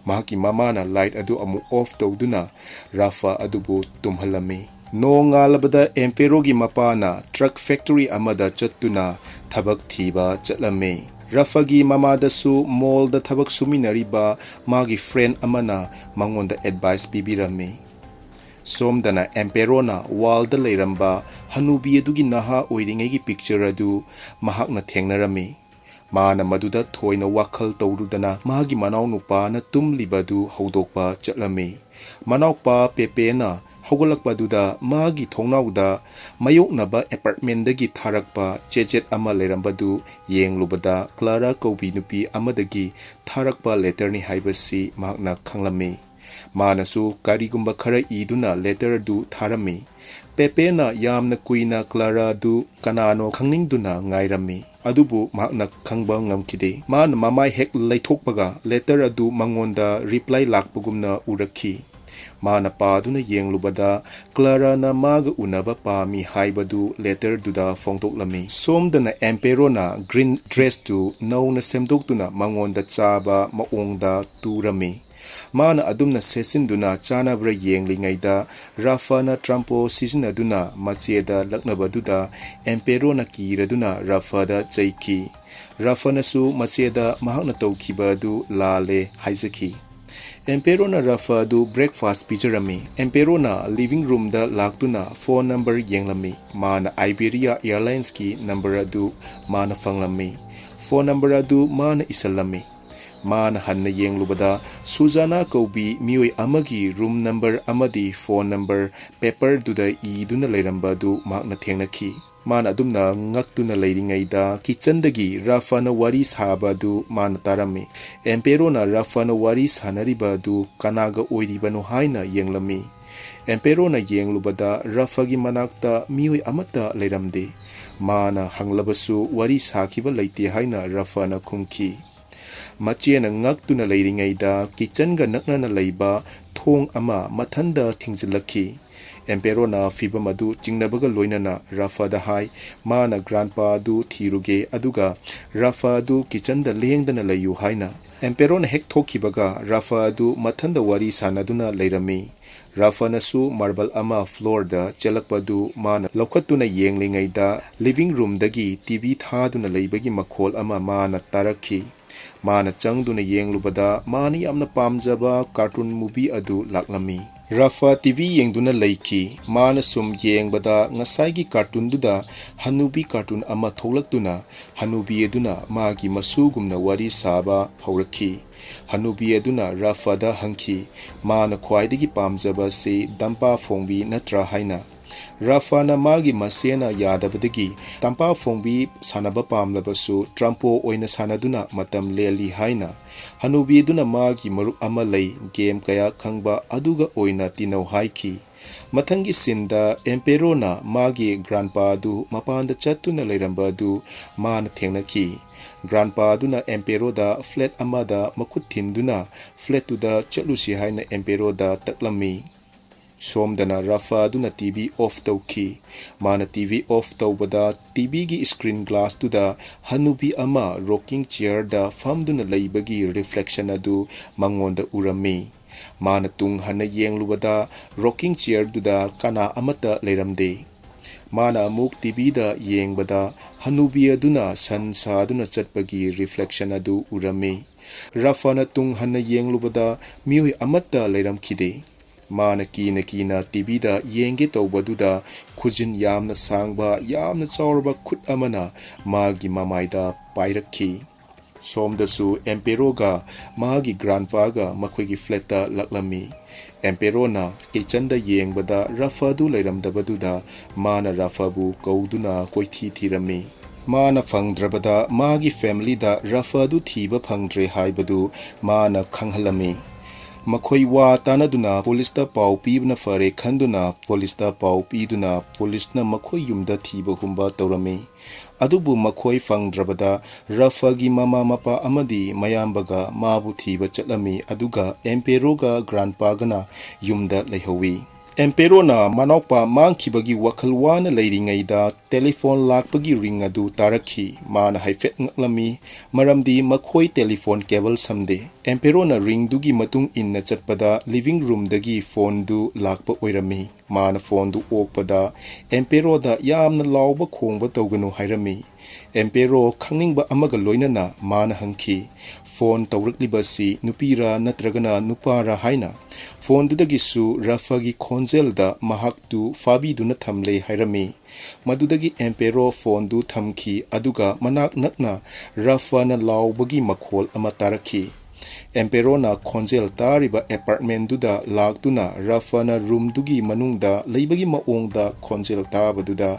ꯃꯍꯥꯛꯀꯤ ꯃꯃꯥꯅ ꯂꯥꯏꯠ ꯑꯗꯨ ꯑꯃꯨꯛ ꯑꯣꯐ ꯇꯧꯗꯨꯅ ꯔꯥꯐꯥ ꯑꯗꯨꯕꯨ ꯇꯨꯝꯍꯜꯂꯝꯃꯤ꯫ ꯅꯣꯡꯉꯥꯜꯂꯕꯗ ꯑꯦꯝꯄꯦꯔꯣꯒꯤ ꯃꯄꯥꯅ ꯇ꯭ꯔꯛ ꯐꯦꯛꯇꯣꯔꯤ ꯑꯃꯗ ꯆꯠꯇꯨꯅ ꯊꯕꯛ ꯊꯤꯕ ꯆꯠꯂꯝꯃꯤ꯫ ꯔꯥꯐꯥꯒꯤ ꯃꯃꯥꯗꯁꯨ ꯃꯣꯜꯗ ꯊꯕꯛ ꯁꯨꯃꯤꯟꯅꯔꯤꯕ ꯃꯥꯒꯤ ꯐ꯭ꯔꯦꯟ ꯑꯃꯅ ꯃꯉꯣꯟꯗ ꯑꯦꯗꯚꯥꯏꯁ ꯄꯤꯕꯤꯔꯝꯃꯤ꯫ ꯁꯣꯝꯗꯅ ꯑꯦꯝꯄꯦꯔꯣꯅ ꯋꯥꯜꯗ ꯂꯩꯔꯝꯕ ꯍꯅꯨꯕꯤ ꯑꯗꯨꯒꯤ ꯅꯍꯥ ꯑꯣꯏꯔꯤꯉꯩꯒꯤ ꯄꯤꯛꯆꯔ ꯑꯗꯨ ꯃꯍꯥꯛꯅ ꯊꯦꯡꯅꯔꯝꯃꯤ꯫ ꯃꯥꯅ ꯃꯗꯨꯗ ꯊꯣꯏꯅ ꯋꯥꯈꯜ ꯇꯧꯔꯨꯗꯅ ꯃꯥꯒꯤ ꯃꯅꯥꯎꯅꯨꯄꯥꯅ ꯇꯨꯝꯂꯤꯕ ꯑꯗꯨ ꯍꯧꯗꯣꯛꯄ ꯆꯠꯂꯝꯃꯤ꯫ ꯃꯅꯥꯎꯄꯥ ꯄꯦꯄꯦꯅ ꯍꯧꯒꯠꯂꯛꯄꯗꯨꯗ ꯃꯥꯒꯤ ꯊꯣꯡꯅꯥꯎꯗ ꯃꯥꯌꯣꯛꯅꯕ ꯑꯦꯄꯥꯔꯠꯃꯦꯟꯗꯒꯤ ꯊꯥꯔꯛꯄ ꯆꯦꯆꯦꯠ ꯑꯃ ꯂꯩꯔꯝꯕꯗꯨ ꯌꯦꯡꯂꯨꯕꯗ ꯀ꯭ꯂꯥꯔꯥ ꯀꯧꯕꯤ ꯅꯨꯄꯤ ꯑꯃꯗꯒꯤ ꯊꯥꯔꯛꯄ ꯂꯦꯇꯔꯅꯤ ꯍꯥꯏꯕꯁꯤ ꯃꯍꯥꯛꯅ ꯈꯪꯂꯝꯃꯤ꯫ ꯃꯥꯅꯁꯨ ꯀꯔꯤꯒꯨꯝꯕ ꯈꯔ ꯏꯗꯨꯅ ꯂꯦꯇꯔ ꯑꯗꯨ ꯊꯥꯔꯝꯃꯤ꯫ ꯄꯦꯄꯦꯅ ꯌꯥꯝꯅ ꯀꯨꯏꯅ ꯀ꯭ꯂꯥꯔꯥ ꯑꯗꯨ ꯀꯅꯥꯅꯣ ꯈꯪꯅꯤꯡꯗꯨꯅ ꯉꯥꯏꯔꯝꯃꯤ꯫ ꯑꯗꯨꯕꯨ ꯃꯍꯥꯛꯅ ꯈꯪꯕ ꯉꯝꯈꯤꯗꯦ꯫ ꯃꯥꯅ ꯃꯃꯥꯏ ꯍꯦꯛ ꯂꯩꯊꯣꯛꯄꯒ ꯂꯦꯇꯔ ꯑꯗꯨ ꯃꯉꯣꯟꯗ ꯔꯤꯄ꯭ꯂꯥꯏ ꯂꯥꯛꯄꯒꯨꯝꯅ ꯎꯔꯛꯈꯤ꯫ ꯃꯥꯅ ꯄꯥꯗꯨꯅ ꯌꯦꯡꯂꯨꯕꯗ ꯀ꯭ꯂꯥꯔꯥꯅ ꯃꯥꯒ ꯎꯅꯕ ꯄꯥꯝꯃꯤ ꯍꯥꯏꯕꯗꯨ ꯂꯦꯇꯔꯗꯨꯗ ꯐꯣꯡꯗꯣꯛꯂꯝꯃꯤ꯫ ꯁꯣꯝꯗꯅ ꯑꯦꯝꯄꯦꯔꯣꯅ ꯒ꯭ꯔꯤꯟ ꯗ꯭ꯔꯦꯁꯇꯨ ꯅꯧꯅ ꯁꯦꯝꯗꯣꯛꯇꯨꯅ ꯃꯉꯣꯟꯗ ꯆꯥꯕ ꯃꯑꯣꯡꯗ ꯇꯨꯔꯝꯃꯤ꯫ ꯃꯥꯅ ꯑꯗꯨꯝꯅ ꯁꯦꯠꯆꯤꯟꯗꯨꯅ ꯆꯥꯅꯕ꯭ꯔꯥ ꯌꯦꯡꯂꯤꯉꯩꯗ ꯔꯥꯐꯥꯅ ꯇ꯭ꯔꯝꯄꯣ ꯁꯤꯖꯤꯟꯅꯗꯨꯅ ꯃꯆꯦꯗ ꯂꯛꯅꯕꯗꯨꯗ ꯑꯦꯝꯄꯦꯔꯣꯅ ꯀꯤꯔꯗꯨꯅ ꯔꯥꯐꯥꯗ ꯆꯩꯈꯤ꯫ ꯔꯥꯐꯥꯅꯁꯨ ꯃꯆꯦꯗ ꯃꯍꯥꯛꯅ ꯇꯧꯈꯤꯕ ꯑꯗꯨ ꯂꯥꯜꯂꯦ ꯍꯥꯏꯖꯈꯤ꯫ ꯑꯦꯝꯄꯦꯔꯣꯅ ꯔꯥꯐꯥ ꯑꯗꯨ ꯕ꯭ꯔꯦꯛꯐꯥꯁ ꯄꯤꯖꯔꯝꯃꯤ꯫ ꯑꯦꯝꯄꯦꯔꯣꯅ ꯂꯤꯚꯤꯡ ꯔꯨꯝꯗ ꯂꯥꯛꯇꯨꯅ ꯐꯣꯟ ꯅꯝꯕꯔ ꯌꯦꯡꯂꯝꯃꯤ꯫ ꯃꯥꯅ ꯑꯥꯏꯕꯦꯔꯤꯌꯥ ꯑꯦꯌꯔꯂꯥꯏꯟꯁꯀꯤ ꯅꯝꯕꯔ ꯑꯗꯨ ꯃꯥꯅ ꯐꯪꯂꯝꯃꯤ꯫ ꯐꯣꯟ ꯅꯝꯕꯔ ꯑꯗꯨ ꯃꯥꯅ ꯏꯁꯜꯂꯝꯃꯤ꯫ ꯃꯥꯅ ꯍꯟꯅ ꯌꯦꯡꯂꯨꯕꯗ ꯁꯨꯖꯥꯅꯥ ꯀꯧꯕꯤ ꯃꯤꯑꯣꯏ ꯑꯃꯒꯤ ꯔꯨꯝ ꯅꯝꯕꯔ ꯑꯃꯗꯤ ꯐꯣꯟ ꯅꯝꯕꯔ ꯄꯦꯄꯔꯗꯨꯗ ꯏꯗꯨꯅ ꯂꯩꯔꯝꯕ ꯑꯗꯨ ꯃꯍꯥꯛꯅ ꯊꯦꯡꯅꯈꯤ꯫ ꯃꯥꯅ ꯑꯗꯨꯝꯅ ꯉꯛꯇꯨꯅ ꯂꯩꯔꯤꯉꯩꯗ ꯀꯤꯆꯟꯗꯒꯤ ꯔꯥꯐꯥꯅ ꯋꯥꯔꯤ ꯁꯥꯕ ꯑꯗꯨ ꯃꯥꯅ ꯇꯥꯔꯝꯃꯤ꯫ ꯑꯦꯝꯄꯦꯔꯣꯅ ꯔꯥꯐꯥꯅ ꯋꯥꯔꯤ ꯁꯥꯅꯔꯤꯕ ꯑꯗꯨ ꯀꯅꯥꯒ ꯑꯣꯏꯔꯤꯕꯅꯣ ꯍꯥꯏꯅ ꯌꯦꯡꯂꯝꯃꯤ꯫ ꯑꯦꯝꯄꯦꯔꯣꯅ ꯌꯦꯡꯂꯨꯕꯗ ꯔꯥꯐꯥꯒꯤ ꯃꯅꯥꯛꯇ ꯃꯤꯑꯣꯏ ꯑꯃꯠꯇ ꯂꯩꯔꯝꯗꯦ꯫ ꯃꯥꯅ ꯍꯪꯂꯕꯁꯨ ꯋꯥꯔꯤ ꯁꯥꯈꯤꯕ ꯂꯩꯇꯦ ꯍꯥꯏꯅ ꯔꯥꯐꯥꯅ ꯈꯨꯝꯈꯤ꯫ ꯃꯆꯦꯅ ꯉꯛꯇꯨꯅ ꯂꯩꯔꯤꯉꯩꯗ ꯀꯤꯆꯟꯒ ꯅꯛꯅꯅ ꯂꯩꯕ ꯊꯣꯡ ꯑꯃ ꯃꯊꯟꯗ ꯊꯤꯡꯖꯤꯜꯂꯛꯈꯤ꯫ ꯑꯦꯝꯄꯦꯔꯣꯅ ꯐꯤꯚꯝ ꯑꯗꯨ ꯆꯤꯡꯅꯕꯒ ꯂꯣꯏꯅꯅ ꯔꯥꯐꯥꯗ ꯍꯥꯏ, ꯃꯥꯅ ꯒ꯭ꯔꯥꯟꯄꯥ ꯑꯗꯨ ꯊꯤꯔꯨꯒꯦ, ꯑꯗꯨꯒ ꯔꯥꯐꯥ ꯑꯗꯨ ꯀꯤꯆꯟꯗ ꯂꯦꯡꯗꯅ ꯂꯩꯌꯨ ꯍꯥꯏꯅ꯫ ꯑꯦꯝꯄꯦꯔꯣꯅ ꯍꯦꯛ ꯊꯣꯛꯈꯤꯕꯒ ꯔꯥꯐꯥ ꯑꯗꯨ ꯃꯊꯟꯗ ꯋꯥꯔꯤ ꯁꯥꯅꯗꯨꯅ ꯂꯩꯔꯝꯃꯤ꯫ ꯔꯥꯐꯥꯅꯁꯨ ꯃꯥꯔꯕꯜ ꯑꯃ ꯐ꯭ꯂꯣꯔꯗ ꯆꯦꯜꯂꯛꯄꯗꯨ ꯃꯥꯅ ꯂꯧꯈꯠꯇꯨꯅ ꯌꯦꯡꯂꯤꯉꯩꯗ ꯂꯤꯚꯤꯡ ꯔꯨꯝꯗꯒꯤ ꯇꯤ ꯚꯤ ꯊꯥꯗꯨꯅ ꯂꯩꯕꯒꯤ ꯃꯈꯣꯜ ꯑꯃ ꯃꯥꯅ ꯇꯥꯔꯛꯈꯤ꯫ ꯃꯥꯅ ꯆꯪꯗꯨꯅ ꯌꯦꯡꯂꯨꯕꯗ ꯃꯥꯅ ꯌꯥꯝꯅ ꯄꯥꯝꯖꯕ ꯀꯥꯔꯇꯨꯟ ꯃꯨꯚꯤ ꯑꯗꯨ ꯂꯥꯛꯂꯝꯃꯤ꯫ ꯔꯥꯐꯥ ꯇꯤꯚꯤ ꯌꯦꯡꯗꯨꯅ ꯂꯩꯈꯤ꯫ ꯃꯥꯅ ꯁꯨꯝ ꯌꯦꯡꯕꯗ ꯉꯁꯥꯏꯒꯤ ꯀꯥꯔꯇꯨꯟꯗꯨꯗ ꯍꯅꯨꯕꯤ ꯀꯥꯔꯇꯨꯟ ꯑꯃ ꯊꯣꯛꯂꯛꯇꯨꯅ ꯍꯅꯨꯕꯤ ꯑꯗꯨꯅ ꯃꯥꯒꯤ ꯃꯁꯨꯒꯨꯝꯅ ꯋꯥꯔꯤ ꯁꯥꯕ ꯍꯧꯔꯛꯈꯤ꯫ ꯍꯅꯨꯕꯤ ꯑꯗꯨꯅ ꯔꯥꯐꯥꯗ ꯍꯪꯈꯤ, ꯃꯥꯅ ꯈ꯭ꯋꯥꯏꯗꯒꯤ ꯄꯥꯝꯖꯕ ꯑꯁꯤ ꯗꯝꯄꯥ ꯐꯣꯡꯕꯤ ꯅꯠꯇ꯭ꯔꯥ ꯍꯥꯏꯅ꯫ ꯔꯥꯐꯥꯅ ꯃꯥꯒꯤ ꯃꯁꯦꯅ ꯌꯥꯗꯕꯗꯒꯤ ꯇꯝꯄꯥ ꯐꯣꯡꯕꯤ ꯁꯥꯟꯅꯕ ꯄꯥꯝꯂꯕꯁꯨ ꯇ꯭ꯔꯝꯄꯣ ꯑꯣꯏꯅ ꯁꯥꯟꯅꯗꯨꯅ ꯃꯇꯝ ꯂꯦꯜꯂꯤ ꯍꯥꯏꯅ꯫ ꯍꯅꯨꯕꯤꯗꯨꯅ ꯃꯥꯒꯤ ꯃꯔꯨꯞ ꯑꯃ ꯂꯩ, ꯒꯦꯝ ꯀꯌꯥ ꯈꯪꯕ, ꯑꯗꯨꯒ ꯑꯣꯏꯅ ꯇꯤꯟꯅꯧ ꯍꯥꯏꯈꯤ꯫ ꯃꯊꯪꯒꯤ ꯁꯤꯟꯗ ꯑꯦꯝꯄꯦꯔꯣꯅ ꯃꯥꯒꯤ ꯒ꯭ꯔꯥꯟꯄꯥ ꯑꯗꯨ ꯃꯄꯥꯟꯗ ꯆꯠꯇꯨꯅ ꯂꯩꯔꯝꯕ ꯑꯗꯨ ꯃꯥꯅ ꯊꯦꯡꯅꯈꯤ꯫ ꯒ꯭ꯔꯥꯟꯄꯥ ꯑꯗꯨꯅ ꯑꯦꯝꯄꯦꯔꯣꯗ ꯐ꯭ꯂꯦꯠ ꯑꯃꯗ ꯃꯈꯨꯠ ꯊꯤꯟꯗꯨꯅ ꯐ꯭ꯂꯦꯠꯇꯨꯗ ꯆꯠꯂꯨꯁꯤ ꯍꯥꯏꯅ ꯑꯦꯝꯄꯦꯔꯣꯗ ꯇꯛꯂꯝꯃꯤ꯫ ꯁꯣꯝꯗꯅ ꯔꯥꯐꯥ ꯑꯗꯨꯅ ꯇꯤꯚꯤ ꯑꯣꯐ ꯇꯧꯈꯤ꯫ ꯃꯥꯅ ꯇꯤꯚꯤ ꯑꯣꯐ ꯇꯧꯕꯗ ꯇꯤꯚꯤꯒꯤ ꯁ꯭ꯀ꯭ꯔꯤꯟ ꯒ꯭ꯂꯥꯁꯇꯨꯗ ꯍꯅꯨꯕꯤ ꯑꯃ ꯔꯣꯀꯤꯡ ꯆꯤꯌꯔꯗ ꯐꯝꯗꯨꯅ ꯂꯩꯕꯒꯤ ꯔꯤꯐ꯭ꯂꯦꯛꯁꯟ ꯑꯗꯨ ꯃꯉꯣꯟꯗ ꯎꯔꯝꯃꯤ꯫ ꯃꯥꯅ ꯇꯨꯡ ꯍꯟꯅ ꯌꯦꯡꯂꯨꯕꯗ ꯔꯣꯀꯤꯡ ꯆꯤꯌꯔꯗꯨꯗ ꯀꯅꯥ ꯑꯃꯠꯇ ꯂꯩꯔꯝꯗꯦ꯫ ꯃꯥꯅ ꯑꯃꯨꯛ ꯇꯤꯚꯤꯗ ꯌꯦꯡꯕꯗ ꯍꯅꯨꯕꯤ ꯑꯗꯨꯅ ꯁꯟ ꯁꯥꯗꯨꯅ ꯆꯠꯄꯒꯤ ꯔꯤꯐ꯭ꯂꯦꯛꯁꯟ ꯑꯗꯨ ꯎꯔꯝꯃꯤ꯫ ꯔꯥꯐꯥꯅ ꯇꯨꯡ ꯍꯟꯅ ꯌꯦꯡꯂꯨꯕꯗ ꯃꯤꯑꯣꯏ ꯑꯃꯠꯇ ꯂꯩꯔꯝꯈꯤꯗꯦ꯫ ꯃꯥꯅ ꯀꯤꯅ ꯀꯤꯅ ꯇꯤꯚꯤꯗ ꯌꯦꯡꯒꯦ ꯇꯧꯕꯗꯨꯗ ꯈꯨꯖꯤꯟ ꯌꯥꯝꯅ ꯁꯥꯡꯕ, ꯌꯥꯝꯅ ꯆꯥꯎꯔꯕ ꯈꯨꯠ ꯑꯃꯅ ꯃꯥꯒꯤ ꯃꯃꯥꯏꯗ ꯄꯥꯏꯔꯛꯈꯤ꯫ ꯁꯣꯝꯗꯁꯨ ꯑꯦꯝꯄꯦꯔꯣꯒ ꯃꯥꯒꯤ ꯒ꯭ꯔꯥꯟꯄꯥꯒ ꯃꯈꯣꯏꯒꯤ ꯐ꯭ꯂꯦꯠꯇ ꯂꯥꯛꯂꯝꯃꯤ꯫ ꯑꯦꯝꯄꯦꯔꯣꯅ ꯀꯤꯆꯟꯗ ꯌꯦꯡꯕꯗ ꯔꯥꯐꯥꯗꯨ ꯂꯩꯔꯝꯗꯕꯗꯨꯗ ꯃꯥꯅ ꯔꯥꯐꯥꯕꯨ ꯀꯧꯗꯨꯅ ꯀꯣꯏꯊꯤ ꯊꯤꯔꯝꯃꯤ꯫ ꯃꯥꯅ ꯐꯪꯗ꯭ꯔꯕꯗ ꯃꯥꯒꯤ ꯐꯦꯃꯤꯂꯤꯗ ꯔꯥꯐꯥꯗꯨ ꯊꯤꯕ ꯐꯪꯗ꯭ꯔꯦ ꯍꯥꯏꯕꯗꯨ ꯃꯥꯅ ꯈꯪꯍꯜꯂꯝꯃꯤ꯫ ꯃꯈꯣꯏ ꯋꯥ ꯇꯥꯅꯗꯨꯅ ꯄꯨꯂꯤꯁꯇ ꯄꯥꯎ ꯄꯤꯕꯅ ꯐꯔꯦ ꯈꯟꯗꯨꯅ ꯄꯨꯂꯤꯁꯇ ꯄꯥꯎ ꯄꯤꯗꯨꯅ ꯄꯨꯂꯤꯁꯅ ꯃꯈꯣꯏ ꯌꯨꯝꯗ ꯊꯤꯕꯒꯨꯝꯕ ꯇꯧꯔꯝꯃꯤ꯫ ꯑꯗꯨꯕꯨ ꯃꯈꯣꯏ ꯐꯪꯗ꯭ꯔꯕꯗ ꯔꯥꯐꯥꯒꯤ ꯃꯃꯥ ꯃꯄꯥ ꯑꯃꯗꯤ ꯃꯌꯥꯝꯕꯒ ꯃꯥꯕꯨ ꯊꯤꯕ ꯆꯠꯂꯝꯃꯤ, ꯑꯗꯨꯒ ꯑꯦꯝꯄꯦꯔꯣꯒ ꯒ꯭ꯔꯥꯟꯄꯥꯒꯅ ꯌꯨꯝꯗ ꯂꯩꯍꯧꯋꯤ꯫ ꯑꯦꯝꯄꯦꯔꯣꯅ ꯃꯅꯥꯎꯄꯥ ꯃꯥꯡꯈꯤꯕꯒꯤ ꯋꯥꯈꯜ ꯋꯥꯅ ꯂꯩꯔꯤꯉꯩꯗ ꯇꯦꯂꯤꯐꯣꯟ ꯂꯥꯛꯄꯒꯤ ꯔꯤꯡ ꯑꯗꯨ ꯇꯥꯔꯛꯈꯤ꯫ ꯃꯥꯅ ꯍꯥꯏꯐꯦꯠ ꯉꯛꯂꯝꯃꯤ, ꯃꯔꯝꯗꯤ ꯃꯈꯣꯏ ꯇꯦꯂꯤꯐꯣꯟ ꯀꯦꯕꯜ ꯁꯝꯗꯦ꯫ ꯑꯦꯝꯄꯦꯔꯣꯅ ꯔꯤꯡꯗꯨꯒꯤ ꯃꯇꯨꯡ ꯏꯟꯅ ꯆꯠꯄꯗ ꯂꯤꯚꯤꯡ ꯔꯨꯝꯗꯒꯤ ꯐꯣꯟꯗꯨ ꯂꯥꯛꯄ ꯑꯣꯏꯔꯝꯃꯤ꯫ ꯃꯥꯅ ꯐꯣꯟꯗꯨ ꯑꯣꯛꯄꯗ ꯑꯦꯝꯄꯦꯔꯣꯗ ꯌꯥꯝꯅ ꯂꯥꯎꯕ ꯈꯣꯡꯕ ꯇꯧꯒꯅꯨ ꯍꯥꯏꯔꯝꯃꯤ꯫ ꯑꯦꯝꯄꯦꯔꯣ ꯈꯪꯅꯤꯡꯕ ꯑꯃꯒ ꯂꯣꯏꯅꯅ ꯃꯥꯅ ꯍꯪꯈꯤ, "ꯐꯣꯟ ꯇꯧꯔꯛꯂꯤꯕꯁꯤ ꯅꯨꯄꯤꯔꯥ ꯅꯠꯇ꯭ꯔꯒꯅ ꯅꯨꯄꯥꯔꯥ?" ꯍꯥꯏꯅ꯫ ꯐꯣꯟꯗꯨꯗꯒꯤꯁꯨ ꯔꯐꯒꯤ ꯈꯣꯟꯖꯦꯜꯗ ꯃꯍꯥꯛꯇꯨ ꯐꯥꯕꯤꯗꯨꯅ ꯊꯝꯂꯦ ꯍꯥꯏꯔꯝꯃꯤ꯫ ꯃꯗꯨꯗꯒꯤ ꯑꯦꯝꯄꯦꯔꯣ ꯐꯣꯟꯗꯨ ꯊꯝꯈꯤ, ꯑꯗꯨꯒ ꯃꯅꯥꯛ ꯅꯛꯅ ꯔꯐꯅ ꯂꯥꯎꯕꯒꯤ ꯃꯈꯣꯜ ꯑꯃ ꯇꯥꯔꯛꯈꯤ꯫ ꯑꯦꯝꯄꯦꯔꯣꯅ ꯈꯣꯟꯖꯦꯜ ꯇꯥꯔꯤꯕ ꯑꯦꯄꯥꯔꯠꯃꯦꯟꯗꯨꯗ ꯂꯥꯛꯇꯨꯅ ꯔꯐꯅ ꯔꯨꯝꯗꯨꯒꯤ ꯃꯅꯨꯡꯗ ꯂꯩꯕꯒꯤ ꯃꯑꯣꯡꯗ ꯈꯣꯟꯖꯦꯜ ꯇꯥꯕꯗꯨꯗ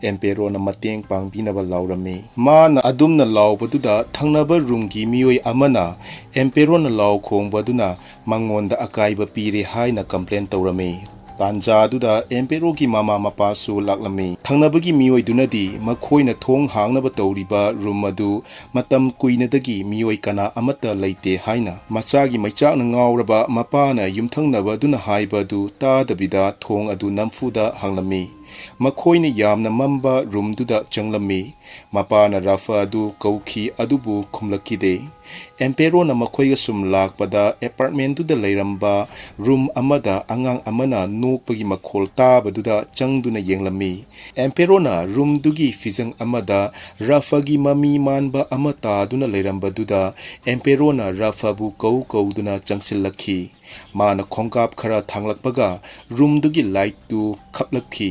ꯑꯦꯝꯄꯦꯔꯣꯅ ꯃꯇꯦꯡ ꯄꯥꯡꯕꯤꯅꯕ ꯂꯥꯎꯔꯝꯃꯤ꯫ ꯃꯥꯅ ꯑꯗꯨꯝꯅ ꯂꯥꯎꯕꯗꯨꯗ ꯊꯪꯅꯕ ꯔꯨꯝꯒꯤ ꯃꯤꯑꯣꯏ ꯑꯃꯅ ꯑꯦꯝꯄꯦꯔꯣꯅ ꯂꯥꯎ ꯈꯣꯡꯕꯗꯨꯅ ꯃꯉꯣꯟꯗ ꯑꯀꯥꯏꯕ ꯄꯤꯔꯦ ꯍꯥꯏꯅ ꯀꯝꯄ꯭ꯂꯦꯟ ꯇꯧꯔꯝꯃꯤ꯫ ꯇꯥꯟꯖꯥꯗꯨꯗ ꯑꯦꯝꯄꯦꯔꯣꯒꯤ ꯃꯃꯥ ꯃꯄꯥꯁꯨ ꯂꯥꯛꯂꯝꯃꯤ꯫ ꯊꯪꯅꯕꯒꯤ ꯃꯤꯑꯣꯏꯗꯨꯅꯗꯤ ꯃꯈꯣꯏꯅ ꯊꯣꯡ ꯍꯥꯡꯅꯕ ꯇꯧꯔꯤꯕ ꯔꯨꯝ ꯑꯗꯨ ꯃꯇꯝ ꯀꯨꯏꯅꯗꯒꯤ ꯃꯤꯑꯣꯏ ꯀꯅꯥ ꯑꯃꯠꯇ ꯂꯩꯇꯦ ꯍꯥꯏꯅ ꯃꯆꯥꯒꯤ ꯃꯩꯆꯥꯛꯅ ꯉꯥꯎꯔꯕ ꯃꯄꯥꯅ ꯌꯨꯝꯊꯪꯅꯕꯗꯨꯅ ꯍꯥꯏꯕ ꯑꯗꯨ ꯇꯥꯗꯕꯤꯗ ꯊꯣꯡ ꯑꯗꯨ ꯅꯝꯐꯨꯗ ꯍꯥꯡꯂꯝꯃꯤ꯫ ꯃꯈꯣꯏꯅ ꯌꯥꯝꯅ ꯃꯝꯕ ꯔꯨꯝꯗꯨꯗ ꯆꯪꯂꯝꯃꯤ꯫ ꯃꯄꯥꯅ ꯔꯥꯐ ꯑꯗꯨ ꯀꯧꯈꯤ, ꯑꯗꯨꯕꯨ ꯈꯨꯝꯂꯛꯈꯤꯗꯦ꯫ ꯑꯦꯝꯄꯦꯔꯣꯅ ꯃꯈꯣꯏꯒ ꯁꯨꯝ ꯂꯥꯛꯄꯗ ꯑꯦꯄꯥꯔꯠꯃꯦꯟꯗꯨꯗ ꯂꯩꯔꯝꯕ ꯔꯨꯝ ꯑꯃꯗ ꯑꯉꯥꯡ ꯑꯃꯅ ꯅꯣꯛꯄꯒꯤ ꯃꯈꯣꯜ ꯇꯥꯕꯗꯨꯗ ꯆꯪꯗꯨꯅ ꯌꯦꯡꯂꯝꯃꯤ꯫ ꯑꯦꯝꯄꯦꯔꯣꯅ ꯔꯨꯝꯗꯨꯒꯤ ꯐꯤꯖꯪ ꯑꯃꯗ ꯔꯥꯐꯒꯤ ꯃꯃꯤ ꯃꯥꯟꯕ ꯑꯃ ꯇꯥꯗꯨꯅ ꯂꯩꯔꯝꯕꯗꯨꯗ ꯑꯦꯝꯄꯦꯔꯣꯅ ꯔꯥꯐꯕꯨ ꯀꯧ ꯀꯧꯗꯨꯅ ꯆꯪꯁꯤꯜꯂꯛꯈꯤ꯫ ꯃꯥꯅ ꯈꯣꯡꯀꯥꯞ ꯈꯔ ꯊꯥꯡꯂꯛꯄꯒ ꯔꯨꯝꯗꯨꯒꯤ ꯂꯥꯏꯠꯇꯨ ꯈꯞꯂꯛꯈꯤ꯫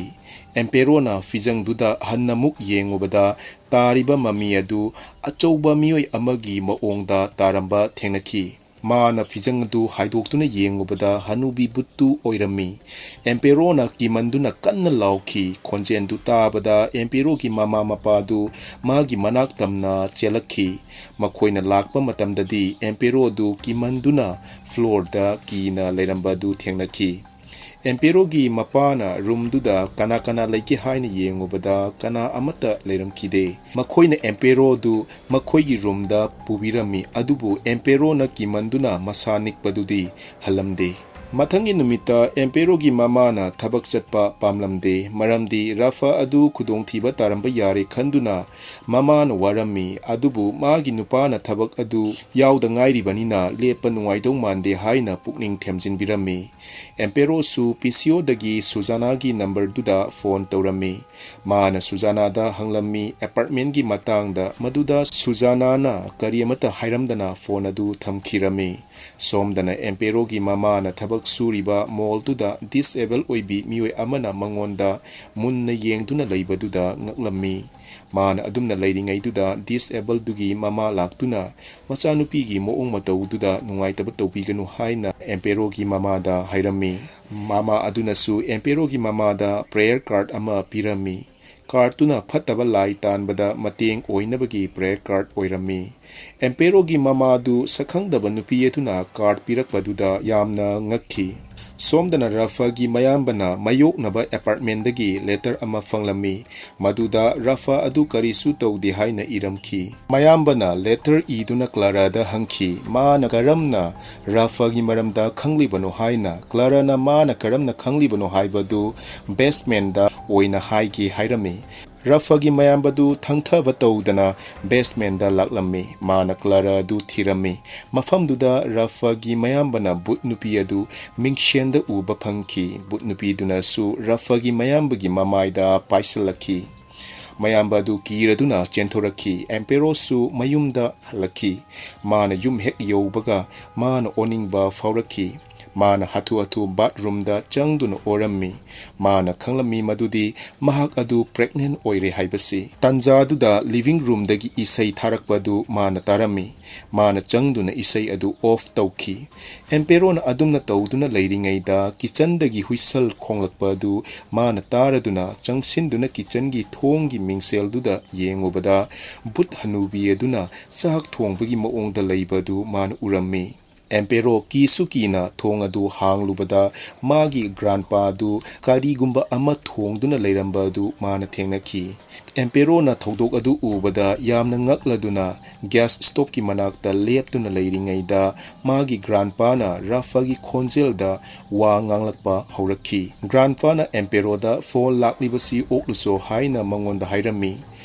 ꯑꯦꯝꯄꯦꯔꯣꯅ ꯐꯤꯖꯪꯗꯨꯗ ꯍꯟꯅ ꯑꯃꯨꯛ ꯌꯦꯡꯉꯨꯕꯗ ꯇꯥꯔꯤꯕ ꯃꯃꯤ ꯑꯗꯨ ꯑꯆꯧꯕ ꯃꯤꯑꯣꯏ ꯑꯃꯒꯤ ꯃꯑꯣꯡꯗ ꯇꯥꯔꯝꯕ ꯊꯦꯡꯅꯈꯤ꯫ ꯃꯥꯅ ꯐꯤꯖꯪ ꯑꯗꯨ ꯍꯥꯏꯗꯣꯛꯇꯨꯅ ꯌꯦꯡꯉꯨꯕꯗ ꯍꯅꯨꯕꯤ ꯕꯨꯠꯇꯨ ꯑꯣꯏꯔꯝꯃꯤ꯫ ꯑꯦꯝꯄꯦꯔꯣꯅ ꯀꯤꯃꯟꯗꯨꯅ ꯀꯟꯅ ꯂꯥꯎꯈꯤ꯫ ꯈꯣꯟꯖꯦꯜꯗꯨ ꯇꯥꯕꯗ ꯑꯦꯝꯄꯦꯔꯣꯒꯤ ꯃꯃꯥ ꯃꯄꯥꯗꯨ ꯃꯥꯒꯤ ꯃꯅꯥꯛ ꯇꯝꯅ ꯆꯦꯜꯂꯛꯈꯤ꯫ ꯃꯈꯣꯏꯅ ꯂꯥꯛꯄ ꯃꯇꯝꯗꯗꯤ ꯑꯦꯝꯄꯦꯔꯣꯗꯨ ꯀꯤꯃꯟꯗꯨꯅ ꯐ꯭ꯂꯣꯔꯗ ꯀꯤꯅ ꯂꯩꯔꯝꯕꯗꯨ ꯊꯦꯡꯅꯈꯤ꯫ ꯑꯦꯝꯄꯦꯔꯣꯒꯤ ꯃꯄꯥꯅ ꯔꯨꯝꯗꯨꯗ ꯀꯅꯥ ꯀꯅꯥ ꯂꯩꯒꯦ ꯍꯥꯏꯅ ꯌꯦꯡꯉꯨꯕꯗ ꯀꯅꯥ ꯑꯃꯠꯇ ꯂꯩꯔꯝꯈꯤꯗꯦ꯫ ꯃꯈꯣꯏꯅ ꯑꯦꯝꯄꯦꯔꯣꯗꯨ ꯃꯈꯣꯏꯒꯤ ꯔꯨꯝꯗ ꯄꯨꯕꯤꯔꯝꯃꯤ, ꯑꯗꯨꯕꯨ ꯑꯦꯝꯄꯦꯔꯣꯅ ꯀꯤꯃꯟꯗꯨꯅ ꯃꯁꯥ ꯅꯤꯛꯄꯗꯨꯗꯤ ꯍꯜꯂꯝꯗꯦ꯫ ꯃꯊꯪꯒꯤ ꯅꯨꯃꯤꯠꯇ ꯑꯦꯝꯄꯦꯔꯣꯒꯤ ꯃꯃꯥꯅ ꯊꯕꯛ ꯆꯠꯄ ꯄꯥꯝꯂꯝꯗꯦ, ꯃꯔꯝꯗꯤ ꯔꯥꯐ ꯑꯗꯨ ꯈꯨꯗꯣꯡꯊꯤꯕ ꯇꯥꯔꯝꯕ ꯌꯥꯔꯦ ꯈꯟꯗꯨꯅ ꯃꯃꯥꯅ ꯋꯥꯔꯝꯃꯤ꯫ ꯑꯗꯨꯕꯨ ꯃꯥꯒꯤ ꯅꯨꯄꯥꯅ ꯊꯕꯛ ꯑꯗꯨ ꯌꯥꯎꯗ ꯉꯥꯏꯔꯤꯕꯅꯤꯅ ꯂꯦꯞꯄ ꯅꯨꯡꯉꯥꯏꯗꯧ ꯃꯥꯟꯗꯦ ꯍꯥꯏꯅ ꯄꯨꯛꯅꯤꯡ ꯊꯦꯝꯖꯤꯟꯕꯤꯔꯝꯃꯤ꯫ ꯑꯦꯝꯄꯦꯔꯣꯁꯨ ꯄꯤꯁꯤꯑꯣꯗꯒꯤ ꯁꯨꯖꯥꯅꯥꯒꯤ ꯅꯝꯕꯔꯗꯨꯗ ꯐꯣꯟ ꯇꯧꯔꯝꯃꯤ꯫ ꯃꯥꯅ ꯁꯨꯖꯥꯅꯥꯗ ꯍꯪꯂꯝꯃꯤ ꯑꯦꯄꯥꯔꯠꯃꯦꯟꯒꯤ ꯃꯇꯥꯡꯗ, ꯃꯗꯨꯗ ꯁꯨꯖꯥꯅꯥꯅ ꯀꯔꯤ ꯑꯃꯠꯇ ꯍꯥꯏꯔꯝꯗꯅ ꯐꯣꯟ ꯑꯗꯨ ꯊꯝꯈꯤꯔꯝꯃꯤ꯫ ꯁꯣꯝꯗꯅ ꯑꯦꯝꯄꯦꯔꯣꯒꯤ ꯃꯃꯥꯅ ꯊꯕꯛ ꯁꯨꯔꯤꯕ ꯃꯣꯜꯗꯨꯗ ꯗꯤꯁꯑꯦꯕꯜ ꯑꯣꯏꯕꯤ ꯃꯤꯑꯣꯏ ꯑꯃꯅ ꯃꯉꯣꯟꯗ ꯃꯨꯟꯅ ꯌꯦꯡꯗꯨꯅ ꯂꯩꯕꯗꯨꯗ ꯉꯛꯂꯝꯃꯤ꯫ ꯃꯥꯅ ꯑꯗꯨꯝꯅ ꯂꯩꯔꯤꯉꯩꯗꯨꯗ ꯗꯤꯁꯑꯦꯕꯜꯗꯨꯒꯤ ꯃꯃꯥ ꯂꯥꯛꯇꯨꯅ ꯃꯆꯥꯅꯨꯄꯤꯒꯤ ꯃꯑꯣꯡ ꯃꯇꯧꯗꯨꯗ ꯅꯨꯡꯉꯥꯏꯇꯕ ꯇꯧꯕꯤꯒꯅꯨ ꯍꯥꯏꯅ ꯑꯦꯝꯄꯦꯔꯣꯒꯤ ꯃꯃꯥꯗ ꯍꯥꯏꯔꯝꯃꯤ꯫ ꯃꯃꯥ ꯑꯗꯨꯅꯁꯨ ꯑꯦꯝꯄꯦꯔꯣꯒꯤ ꯃꯃꯥꯗ ꯄ꯭ꯔꯦꯌꯔ ꯀꯥꯔꯗ ꯑꯃ ꯄꯤꯔꯝꯃꯤ꯫ ꯀꯥꯔꯗꯇꯨꯅ ꯐꯠꯇꯕ ꯂꯥꯏ ꯇꯥꯟꯕꯗ ꯃꯇꯦꯡ ꯑꯣꯏꯅꯕꯒꯤ ꯄ꯭ꯔꯦꯌꯔ ꯀꯥꯔꯗ ꯑꯣꯏꯔꯝꯃꯤ꯫ ꯑꯦꯝꯄꯦꯔꯣꯒꯤ ꯃꯃꯥꯗꯨ ꯁꯛꯈꯪꯗꯕ ꯅꯨꯄꯤ ꯑꯗꯨꯅ ꯀꯥꯔꯗ ꯄꯤꯔꯛꯄꯗꯨꯗ ꯌꯥꯝꯅ ꯉꯛꯈꯤ꯫ ꯁꯣꯝꯗꯅ ꯔꯥꯐꯒꯤ ꯃꯌꯥꯝꯕꯅ ꯃꯥꯌꯣꯛꯅꯕ ꯑꯦꯄꯥꯔꯠꯃꯦꯟꯗꯒꯤ ꯂꯦꯇꯔ ꯑꯃ ꯐꯪꯂꯝꯃꯤ꯫ ꯃꯗꯨꯗ ꯔꯥꯐ ꯑꯗꯨ ꯀꯔꯤꯁꯨ ꯇꯧꯗꯦ ꯍꯥꯏꯅ ꯏꯔꯝꯈꯤ꯫ ꯃꯌꯥꯝꯕꯅ ꯂꯦꯇꯔ ꯏꯗꯨꯅ ꯀ꯭ꯂꯥꯔꯥꯗ ꯍꯪꯈꯤ, ꯃꯥꯅ ꯀꯔꯝꯅ ꯔꯥꯐꯒꯤ ꯃꯔꯝꯗ ꯈꯪꯂꯤꯕꯅꯣ ꯍꯥꯏꯅ꯫ ꯀ꯭ꯂꯥꯔꯥꯅ ꯃꯥꯅ ꯀꯔꯝꯅ ꯈꯪꯂꯤꯕꯅꯣ ꯍꯥꯏꯕꯗꯨ ꯕꯦꯁꯃꯦꯟꯗ ꯑꯣꯏꯅ ꯍꯥꯏꯒꯦ ꯍꯥꯏꯔꯝꯃꯤ꯫ ꯔꯥꯐꯒꯤ ꯃꯌꯥꯝꯕꯗꯨ ꯊꯪꯊꯕ ꯇꯧꯗꯅ ꯕꯦꯁꯃꯦꯟꯗ ꯂꯥꯛꯂꯝꯃꯤ꯫ ꯃꯥꯅ ꯀ꯭ꯂꯥꯔꯥ ꯑꯗꯨ ꯊꯤꯔꯝꯃꯤ꯫ ꯃꯐꯝꯗꯨꯗ ꯔꯥꯐꯒꯤ ꯃꯌꯥꯝꯕꯅ ꯚꯨꯠ ꯅꯨꯄꯤ ꯑꯗꯨ ꯃꯤꯡꯁꯦꯟꯗ ꯎꯕ ꯐꯪꯈꯤ꯫ ꯚꯨꯠ ꯅꯨꯄꯤꯗꯨꯅꯁꯨ ꯔꯥꯐꯒꯤ ꯃꯌꯥꯝꯕꯒꯤ ꯃꯃꯥꯏꯗ ꯄꯥꯏꯁꯤꯜꯂꯛꯈꯤ꯫ ꯃꯌꯥꯝꯕ ꯑꯗꯨ ꯀꯤꯔꯗꯨꯅ ꯆꯦꯟꯊꯣꯔꯛꯈꯤ꯫ ꯑꯦꯝꯄꯦꯔꯣꯁꯨ ꯃꯌꯨꯝꯗ ꯍꯜꯂꯛꯈꯤ꯫ ꯃꯥꯅ ꯌꯨꯝ ꯍꯦꯛ ꯌꯧꯕꯒ ꯃꯥꯅ ꯑꯣꯅꯤꯡꯕ ꯐꯥꯎꯔꯛꯈꯤ꯫ ꯃꯥꯅ ꯍꯥꯊꯨ ꯍꯥꯊꯨ ꯕꯥꯠꯔꯨꯝꯗ ꯆꯪꯗꯨꯅ ꯑꯣꯔꯝꯃꯤ꯫ ꯃꯥꯅ ꯈꯪꯂꯝꯃꯤ ꯃꯗꯨꯗꯤ ꯃꯍꯥꯛ ꯑꯗꯨ ꯄ꯭ꯔꯦꯒꯅꯦꯟ ꯑꯣꯏꯔꯦ ꯍꯥꯏꯕꯁꯤ꯫ ꯇꯥꯟꯖꯥꯗꯨꯗ ꯂꯤꯚꯤꯡ ꯔꯨꯝꯗꯒꯤ ꯏꯁꯩ ꯊꯥꯔꯛꯄ ꯑꯗꯨ ꯃꯥꯅ ꯇꯥꯔꯝꯃꯤ꯫ ꯃꯥꯅ ꯆꯪꯗꯨꯅ ꯏꯁꯩ ꯑꯗꯨ ꯑꯣꯐ ꯇꯧꯈꯤ꯫ ꯑꯦꯝꯄꯦꯔꯣꯅ ꯑꯗꯨꯝꯅ ꯇꯧꯗꯨꯅ ꯂꯩꯔꯤꯉꯩꯗ ꯀꯤꯆꯟꯗꯒꯤ ꯍꯨꯏꯁꯜ ꯈꯣꯡꯂꯛꯄ ꯑꯗꯨ ꯃꯥꯅ ꯇꯥꯔꯗꯨꯅ ꯆꯪꯁꯤꯟꯗꯨꯅ ꯀꯤꯆꯟꯒꯤ ꯊꯣꯡꯒꯤ ꯃꯤꯡꯁꯦꯜꯗꯨꯗ ꯌꯦꯡꯉꯨꯕꯗ ꯚꯨꯠ ꯍꯅꯨꯕꯤ ꯑꯗꯨꯅ ꯆꯥꯛ ꯊꯣꯡꯕꯒꯤ ꯃꯑꯣꯡꯗ ꯂꯩꯕ ꯑꯗꯨ ꯃꯥꯅ ꯎꯔꯝꯃꯤ꯫ ꯑꯦꯝꯄꯦꯔꯣ ꯀꯤꯁꯨ ꯀꯤꯅ ꯊꯣꯡ ꯑꯗꯨ ꯍꯥꯡꯂꯨꯕꯗ ꯃꯥꯒꯤ ꯒ꯭ꯔꯥꯟꯄꯥ ꯑꯗꯨ ꯀꯔꯤꯒꯨꯝꯕ ꯑꯃ ꯊꯣꯡꯗꯨꯅ ꯂꯩꯔꯝꯕ ꯑꯗꯨ ꯃꯥꯅ ꯊꯦꯡꯅꯈꯤ꯫ ꯑꯦꯝꯄꯦꯔꯣꯅ ꯊꯧꯗꯣꯛ ꯑꯗꯨ ꯎꯕꯗ ꯌꯥꯝꯅ ꯉꯛꯂꯗꯨꯅ ꯒ꯭ꯌꯥꯁ ꯁ꯭ꯇꯣꯞꯀꯤ ꯃꯅꯥꯛꯇ ꯂꯦꯞꯇꯨꯅ ꯂꯩꯔꯤꯉꯩꯗ ꯃꯥꯒꯤ ꯒ꯭ꯔꯥꯟꯄꯥꯅ ꯔꯥꯐꯥꯒꯤ ꯈꯣꯟꯖꯦꯜꯗ ꯋꯥ ꯉꯥꯡꯂꯛꯄ ꯍꯧꯔꯛꯈꯤ꯫ ꯒ꯭ꯔꯥꯟꯄꯥꯅ ꯑꯦꯝꯄꯦꯔꯣꯗ ꯐꯣꯟ ꯂꯥꯛꯂꯤꯕꯁꯤ ꯑꯣꯛꯂꯨꯆꯣ ꯍꯥꯏꯅ ꯃꯉꯣꯟꯗ ꯍꯥꯏꯔꯝꯃꯤ꯫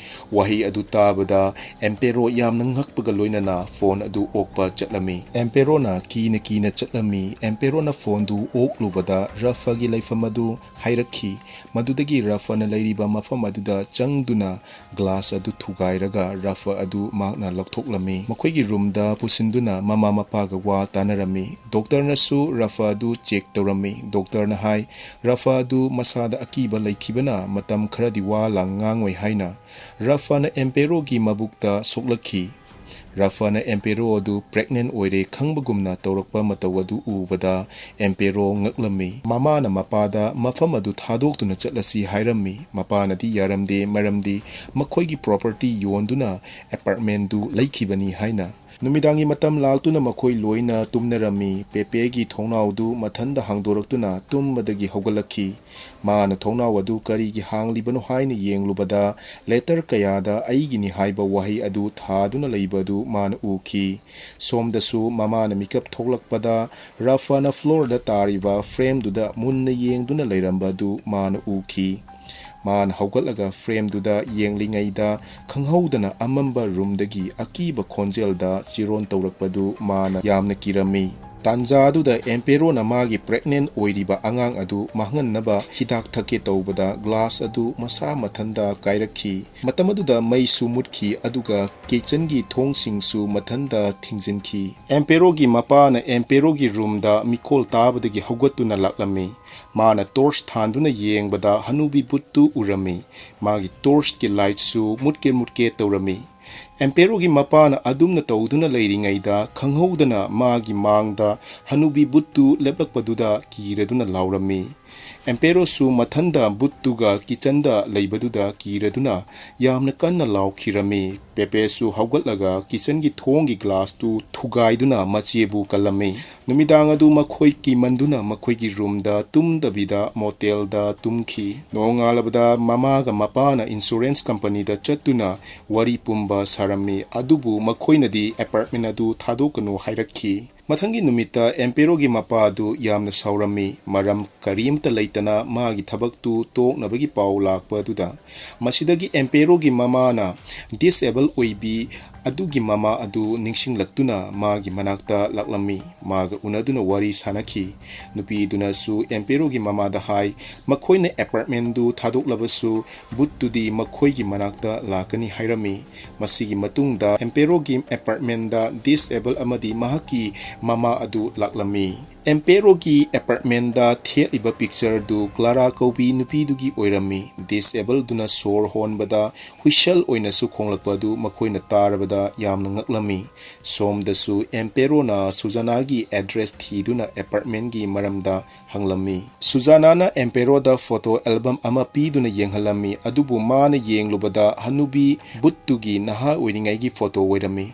ꯋꯥꯍꯩ ꯑꯗꯨ ꯇꯥꯕꯗ ꯑꯦꯝꯄꯦꯔꯣ ꯌꯥꯝꯅ ꯉꯛꯄꯒ ꯂꯣꯏꯅꯅ ꯐꯣꯟ ꯑꯗꯨ ꯑꯣꯛꯄ ꯆꯠꯂꯝꯃꯤ꯫ ꯑꯦꯝꯄꯦꯔꯣꯅ ꯀꯤꯅ ꯀꯤꯅ ꯆꯠꯂꯝꯃꯤ꯫ ꯑꯦꯝꯄꯦꯔꯣꯅ ꯐꯣꯟꯗꯨ ꯑꯣꯛꯂꯨꯕꯗ ꯔꯥꯐꯥꯒꯤ ꯂꯩꯐꯝ ꯑꯗꯨ ꯍꯥꯏꯔꯛꯈꯤ꯫ ꯃꯗꯨꯗꯒꯤ ꯔꯥꯐꯥꯅ ꯂꯩꯔꯤꯕ ꯃꯐꯝ ꯑꯗꯨꯗ ꯆꯪꯗꯨꯅ ꯒ꯭ꯂꯥꯁ ꯑꯗꯨ ꯊꯨꯒꯥꯏꯔꯒ ꯔꯥꯐꯥ ꯑꯗꯨ ꯃꯍꯥꯛꯅ ꯂꯧꯊꯣꯛꯂꯝꯃꯤ꯫ ꯃꯈꯣꯏꯒꯤ ꯔꯨꯝꯗ ꯄꯨꯁꯤꯟꯗꯨꯅ ꯃꯃꯥ ꯃꯄꯥꯒ ꯋꯥ ꯇꯥꯅꯔꯝꯃꯤ꯫ ꯗꯣꯛꯇꯔꯅꯁꯨ ꯔꯥꯐꯥ ꯑꯗꯨ ꯆꯦꯛ ꯇꯧꯔꯝꯃꯤ꯫ ꯗꯣꯛꯇꯔꯅ ꯍꯥꯏ, ꯔꯥꯐꯥ ꯑꯗꯨ ꯃꯁꯥꯗ ꯑꯀꯤꯕ ꯂꯩꯈꯤꯕꯅ ꯃꯇꯝ ꯈꯔꯗꯤ ꯋꯥ ꯂꯥꯡ ꯉꯥꯡꯉꯣꯏ ꯍꯥꯏꯅ꯫ ꯔꯥꯐꯥꯅ ꯑꯦꯝꯄꯦꯔꯣꯒꯤ ꯃꯕꯨꯛꯇ ꯁꯣꯛꯂꯛꯈꯤ꯫ ꯔꯥꯐꯥꯅ ꯑꯦꯝꯄꯦꯔꯣ ꯑꯗꯨ ꯄ꯭ꯔꯦꯒꯅꯦꯟ ꯑꯣꯏꯔꯦ ꯈꯪꯕꯒꯨꯝꯅ ꯇꯧꯔꯛꯄ ꯃꯇꯧ ꯑꯗꯨ ꯎꯕꯗ ꯑꯦꯝꯄꯦꯔꯣ ꯉꯛꯂꯝꯃꯤ꯫ ꯃꯃꯥꯅ ꯃꯄꯥꯗ ꯃꯐꯝ ꯑꯗꯨ ꯊꯥꯗꯣꯛꯇꯨꯅ ꯆꯠꯂꯁꯤ ꯍꯥꯏꯔꯝꯃꯤ꯫ ꯃꯄꯥꯅꯗꯤ ꯌꯥꯔꯝꯗꯦ, ꯃꯔꯝꯗꯤ ꯃꯈꯣꯏꯒꯤ ꯄ꯭ꯔꯣꯄꯔꯇꯤ ꯌꯣꯟꯗꯨꯅ ꯑꯦꯄꯥꯔꯠꯃꯦꯟꯗꯨ ꯂꯩꯈꯤꯕꯅꯤ ꯍꯥꯏꯅ꯫ ꯅꯨꯃꯤꯗꯥꯡꯒꯤ ꯃꯇꯝ ꯂꯥꯛꯇꯨꯅ ꯃꯈꯣꯏ ꯂꯣꯏꯅ ꯇꯨꯝꯅꯔꯝꯃꯤ꯫ ꯄꯦꯄꯦꯒꯤ ꯊꯣꯡꯅꯥꯎꯗꯨ ꯃꯊꯟꯗ ꯍꯥꯡꯗꯣꯔꯛꯇꯨꯅ ꯇꯨꯝꯕꯗꯒꯤ ꯍꯧꯒꯠꯂꯛꯈꯤ꯫ ꯃꯥꯅ ꯊꯣꯡꯅꯥꯎ ꯑꯗꯨ ꯀꯔꯤꯒꯤ ꯍꯥꯡꯂꯤꯕꯅꯣ ꯍꯥꯏꯅ ꯌꯦꯡꯂꯨꯕꯗ, ꯂꯦꯇꯔ ꯀꯌꯥꯗ "ꯑꯩꯒꯤꯅꯤ" ꯍꯥꯏꯕ ꯋꯥꯍꯩ ꯑꯗꯨ ꯊꯥꯗꯨꯅ ꯂꯩꯕ ꯑꯗꯨ ꯃꯥꯅ ꯎꯈꯤ꯫ ꯁꯣꯝꯗꯁꯨ ꯃꯃꯥꯅ ꯃꯤꯀꯞ ꯊꯣꯛꯂꯛꯄꯗ, ꯔꯥꯐꯥꯅ ꯐ꯭ꯂꯣꯔꯗ ꯇꯥꯔꯤꯕ ꯐ꯭ꯔꯦꯝꯗꯨꯗ ꯃꯨꯟꯅ ꯌꯦꯡꯗꯨꯅ ꯂꯩꯔꯝꯕ ꯑꯗꯨ ꯃꯥꯅ ꯎꯈꯤ꯫ ꯃꯥꯅ ꯍꯧꯒꯠꯂꯒ ꯐ꯭ꯔꯦꯝꯗꯨꯗ ꯌꯦꯡꯂꯤꯉꯩꯗ, ꯈꯪꯍꯧꯗꯅ ꯑꯃꯝꯕ ꯔꯨꯝꯗꯒꯤ ꯑꯀꯤꯕ ꯈꯣꯟꯖꯦꯜꯗ ꯆꯤꯔꯣꯟ ꯇꯧꯔꯛꯄꯗꯨ ꯃꯥꯅ ꯌꯥꯝꯅ ꯀꯤꯔꯝꯃꯤ꯫ ꯇꯥꯟꯖꯥꯗꯨꯗ ꯑꯦꯝꯄꯦꯔꯣꯅ ꯃꯥꯒꯤ ꯄ꯭ꯔꯦꯒꯅꯦꯟ ꯑꯣꯏꯔꯤꯕ ꯑꯉꯥꯡ ꯑꯗꯨ ꯃꯥꯡꯍꯟꯅꯕ ꯍꯤꯗꯥꯛ ꯊꯛꯀꯦ ꯇꯧꯕꯗ, ꯒ꯭ꯂꯥꯁ ꯑꯗꯨ ꯃꯁꯥ ꯃꯊꯟꯇ ꯀꯥꯏꯔꯛꯈꯤ꯫ ꯃꯇꯝ ꯑꯗꯨꯗ ꯃꯩꯁꯨ ꯃꯨꯠꯈꯤ, ꯑꯗꯨꯒ ꯀꯤꯆꯟꯒꯤ ꯊꯣꯡꯁꯤꯡꯁꯨ ꯃꯊꯟꯇ ꯊꯤꯡꯖꯤꯟꯈꯤ꯫ ꯑꯦꯝꯄꯦꯔꯣꯒꯤ ꯃꯄꯥꯅ ꯑꯦꯝꯄꯦꯔꯣꯒꯤ ꯔꯨꯝꯗ ꯃꯤꯈꯣꯜ ꯇꯥꯕꯗꯒꯤ ꯍꯧꯒꯠꯇꯨꯅ ꯂꯥꯛꯂꯝꯃꯤ꯫ ꯃꯥꯅ ꯇꯣꯔꯆ ꯊꯥꯟꯗꯨꯅ ꯌꯦꯡꯕꯗ ꯍꯅꯨꯕꯤ ꯕꯨꯠꯇꯨ ꯎꯔꯝꯃꯤ꯫ ꯃꯥꯒꯤ ꯇꯣꯔꯆꯀꯤ ꯂꯥꯏꯠꯁꯨ ꯃꯨꯠꯀꯦ ꯃꯨꯠꯀꯦ ꯇꯧꯔꯝꯃꯤ꯫ ꯑꯦꯝꯄꯦꯔꯣꯒꯤ ꯃꯄꯥꯅ ꯑꯗꯨꯝꯅ ꯇꯧꯗꯨꯅ ꯂꯩꯔꯤꯉꯩꯗ, ꯈꯪꯍꯧꯗꯅ ꯃꯥꯒꯤ ꯃꯥꯡꯗ ꯍꯅꯨꯕꯤ ꯕꯨꯠꯇꯨ ꯂꯦꯞꯂꯛꯄꯗꯨꯗ ꯀꯤꯔꯗꯨꯅ ꯂꯥꯎꯔꯝꯃꯤ꯫ ꯑꯦꯝꯄꯦꯔꯣꯁꯨ ꯃꯊꯟꯗ ꯕꯨꯠꯇꯨꯒ ꯀꯤꯆꯟꯗ ꯂꯩꯕꯗꯨꯗ ꯀꯤꯔꯗꯨꯅ ꯌꯥꯝꯅ ꯀꯟꯅ ꯂꯥꯎꯈꯤꯔꯝꯃꯤ꯫ ꯄꯦꯄꯦꯁꯨ ꯍꯧꯒꯠꯂꯒ ꯀꯤꯆꯟꯒꯤ ꯊꯣꯡꯒꯤ ꯒ꯭ꯂꯥꯁꯇꯨ ꯊꯨꯒꯥꯏꯗꯨꯅ ꯃꯆꯦꯕꯨ ꯀꯜꯂꯝꯃꯤ꯫ ꯅꯨꯃꯤꯗꯥꯡ ꯑꯗꯨ ꯃꯈꯣꯏ ꯀꯤꯃꯟꯗꯨꯅ ꯃꯈꯣꯏꯒꯤ ꯔꯨꯝꯗ ꯇꯨꯝꯗꯕꯤꯗ ꯃꯣꯇꯦꯜꯗ ꯇꯨꯝꯈꯤ꯫ ꯅꯣꯡꯉꯥꯜꯂꯕꯗ ꯃꯃꯥꯒ ꯃꯄꯥꯅ ꯏꯟꯁꯨꯔꯦꯟꯁ ꯀꯝꯄꯅꯤꯗ ꯆꯠꯇꯨꯅ ꯋꯥꯔꯤ ꯄꯨꯝꯕ ꯁꯥꯔꯝꯃꯤ, ꯑꯗꯨꯕꯨ ꯃꯈꯣꯏꯅꯗꯤ ꯑꯦꯄꯥꯔꯠꯃꯦꯟ ꯑꯗꯨ ꯊꯥꯗꯣꯛꯀꯅꯨ ꯍꯥꯏꯔꯛꯈꯤ꯫ ꯃꯊꯪꯒꯤ ꯅꯨꯃꯤꯠꯇ ꯑꯦꯝꯄꯦꯔꯣꯒꯤ ꯃꯄꯥ ꯑꯗꯨ ꯌꯥꯝꯅ ꯁꯥꯎꯔꯝꯃꯤ, ꯃꯔꯝ ꯀꯔꯤꯃꯇ ꯂꯩꯇꯅ ꯃꯥꯒꯤ ꯊꯕꯛꯇꯨ ꯇꯣꯛꯅꯕꯒꯤ ꯄꯥꯎ ꯂꯥꯛꯄ ꯑꯗꯨꯗ꯫ ꯃꯁꯤꯗꯒꯤ ꯑꯦꯝꯄꯦꯔꯣꯒꯤ ꯃꯃꯥꯅ ꯗꯤꯁꯑꯦꯕꯜ ꯑꯣꯏꯕꯤ ꯑꯗꯨꯒꯤ ꯃꯃꯥ ꯑꯗꯨ ꯅꯤꯡꯁꯤꯡꯂꯛꯇꯨꯅ ꯃꯥꯒꯤ ꯃꯅꯥꯛꯇ ꯂꯥꯛꯂꯝꯃꯤ꯫ ꯃꯥꯒ ꯎꯅꯗꯨꯅ ꯋꯥꯔꯤ ꯁꯥꯅꯈꯤ꯫ ꯅꯨꯄꯤꯗꯨꯅꯁꯨ ꯑꯦꯝꯄꯦꯔꯣꯒꯤ ꯃꯃꯥꯗ ꯍꯥꯏ, ꯃꯈꯣꯏꯅ ꯑꯦꯄꯥꯔꯠꯃꯦꯟꯗꯨ ꯊꯥꯗꯣꯛꯂꯕꯁꯨ ꯕꯨꯠꯇꯨꯗꯤ ꯃꯈꯣꯏꯒꯤ ꯃꯅꯥꯛꯇ ꯂꯥꯛꯀꯅꯤ ꯍꯥꯏꯔꯝꯃꯤ꯫ ꯃꯁꯤꯒꯤ ꯃꯇꯨꯡꯗ ꯑꯦꯝꯄꯦꯔꯣꯒꯤ ꯑꯦꯄꯥꯔꯠꯃꯦꯟꯗ ꯗꯤꯁꯑꯦꯕꯜ ꯑꯃꯗꯤ ꯃꯍꯥꯛꯀꯤ ꯃꯃꯥ ꯑꯗꯨ ꯂꯥꯛꯂꯝꯃꯤ꯫ ꯑꯦꯝꯄꯦꯔꯣꯒꯤ ꯑꯦꯄꯥꯔꯠꯃꯦꯟꯗ ꯊꯦꯠꯂꯤꯕ ꯄꯤꯛꯆꯔꯗꯨ ꯀ꯭ꯂꯥꯔꯥ ꯀꯧꯕꯤ ꯅꯨꯄꯤꯗꯨꯒꯤ ꯑꯣꯏꯔꯝꯃꯤ꯫ ꯗꯤꯁꯑꯦꯕꯜꯗꯨꯅ ꯁꯣꯔ ꯍꯣꯟꯕꯗ ꯍꯨꯏꯁꯜ ꯑꯣꯏꯅꯁꯨ ꯈꯣꯡꯂꯛꯄ ꯑꯗꯨ ꯃꯈꯣꯏꯅ ꯇꯥꯔꯕꯗ ꯌꯥꯝꯅ ꯉꯛꯂꯝꯃꯤ꯫ ꯁꯣꯝꯗꯁꯨ ꯑꯦꯝꯄꯦꯔꯣꯅ ꯁꯨꯖꯥꯅꯥꯒꯤ ꯑꯦꯗ꯭ꯔꯦꯁ ꯊꯤꯗꯨꯅ ꯑꯦꯄꯥꯔꯠꯃꯦꯟꯒꯤ ꯃꯔꯝꯗ ꯍꯪꯂꯝꯃꯤ꯫ ꯁꯨꯖꯥꯅꯥꯅ ꯑꯦꯝꯄꯦꯔꯣꯗ ꯐꯣꯇꯣ ꯑꯦꯜꯕꯝ ꯑꯃ ꯄꯤꯗꯨꯅ ꯌꯦꯡꯍꯜꯂꯝꯃꯤ, ꯑꯗꯨꯕꯨ ꯃꯥꯅ ꯌꯦꯡꯂꯨꯕꯗ ꯍꯅꯨꯕꯤ ꯕꯨꯠꯇꯨꯒꯤ ꯅꯍꯥ ꯑꯣꯏꯔꯤꯉꯩꯒꯤ ꯐꯣꯇꯣ ꯑꯣꯏꯔꯝꯃꯤ꯫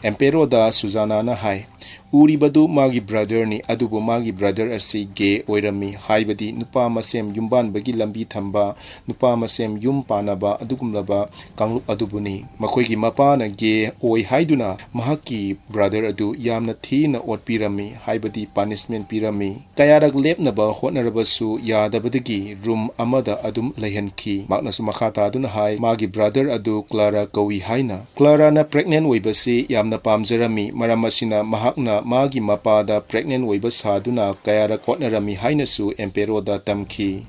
ꯑꯦꯝꯄꯦꯔꯣꯗ ꯁꯨꯖꯥꯅꯥꯅ ꯍꯥꯏ, ꯎꯔꯤꯕꯗꯨ ꯃꯥꯒꯤ ꯕ꯭ꯔꯗꯔꯅꯤ, ꯑꯗꯨꯕꯨ ꯃꯥꯒꯤ ꯕ꯭ꯔꯗꯔ ꯑꯁꯤ ꯒꯦ ꯑꯣꯏꯔꯝꯃꯤ, ꯍꯥꯏꯕꯗꯤ ꯅꯨꯄꯥ ꯃꯁꯦꯝ ꯌꯨꯝꯕꯥꯟꯕꯒꯤ ꯂꯝꯕꯤ ꯊꯝꯕ, ꯅꯨꯄꯥ ꯃꯁꯦꯝ ꯌꯨꯝ ꯄꯥꯟꯅꯕ ꯑꯗꯨꯒꯨꯝꯂꯕ ꯀꯥꯡꯂꯨꯞ ꯑꯗꯨꯕꯨꯅꯤ꯫ ꯃꯈꯣꯏꯒꯤ ꯃꯄꯥꯅ ꯒꯦ ꯑꯣꯏ ꯍꯥꯏꯗꯨꯅ ꯃꯍꯥꯛꯀꯤ ꯕ꯭ꯔꯗꯔ ꯑꯗꯨ ꯌꯥꯝꯅ ꯊꯤꯅ ꯑꯣꯠꯄꯤꯔꯝꯃꯤ, ꯍꯥꯏꯕꯗꯤ ꯄꯥꯅꯤꯁꯃꯦꯟ ꯄꯤꯔꯝꯃꯤ꯫ ꯀꯌꯥꯔꯛ ꯂꯦꯞꯅꯕ ꯍꯣꯠꯅꯔꯕꯁꯨ ꯌꯥꯗꯕꯗꯒꯤ ꯔꯨꯝ ꯑꯃꯗ ꯑꯗꯨꯝ ꯂꯩꯍꯟꯈꯤ꯫ ꯃꯍꯥꯛꯅꯁꯨ ꯃꯈꯥ ꯇꯥꯗꯨꯅ ꯍꯥꯏ, ꯃꯥꯒꯤ ꯕ꯭ꯔꯗꯔ ꯑꯗꯨ ꯀ꯭ꯂꯥꯔꯥ ꯀꯧꯏ ꯍꯥꯏꯅ꯫ ꯀ꯭ꯂꯥꯔꯥꯅ ꯄ꯭ꯔꯦꯒꯅꯦꯟ ꯑꯣꯏꯕꯁꯤ ꯌꯥꯝꯅ ꯄꯥꯝꯖꯔꯝꯃꯤ, ꯃꯔꯝ ꯑꯁꯤꯅ ꯃꯍꯥꯛꯅ ꯃꯥꯒꯤ ꯃꯄꯥꯗ ꯄ꯭ꯔꯦꯒꯅꯦꯟ ꯑꯣꯏꯕ ꯁꯥꯗꯨꯅ ꯀꯌꯥꯔꯛ ꯍꯣꯠꯅꯔꯝꯃꯤ ꯍꯥꯏꯅꯁꯨ ꯑꯦꯝꯄꯦꯔꯣꯗ ꯇꯝꯈꯤ꯫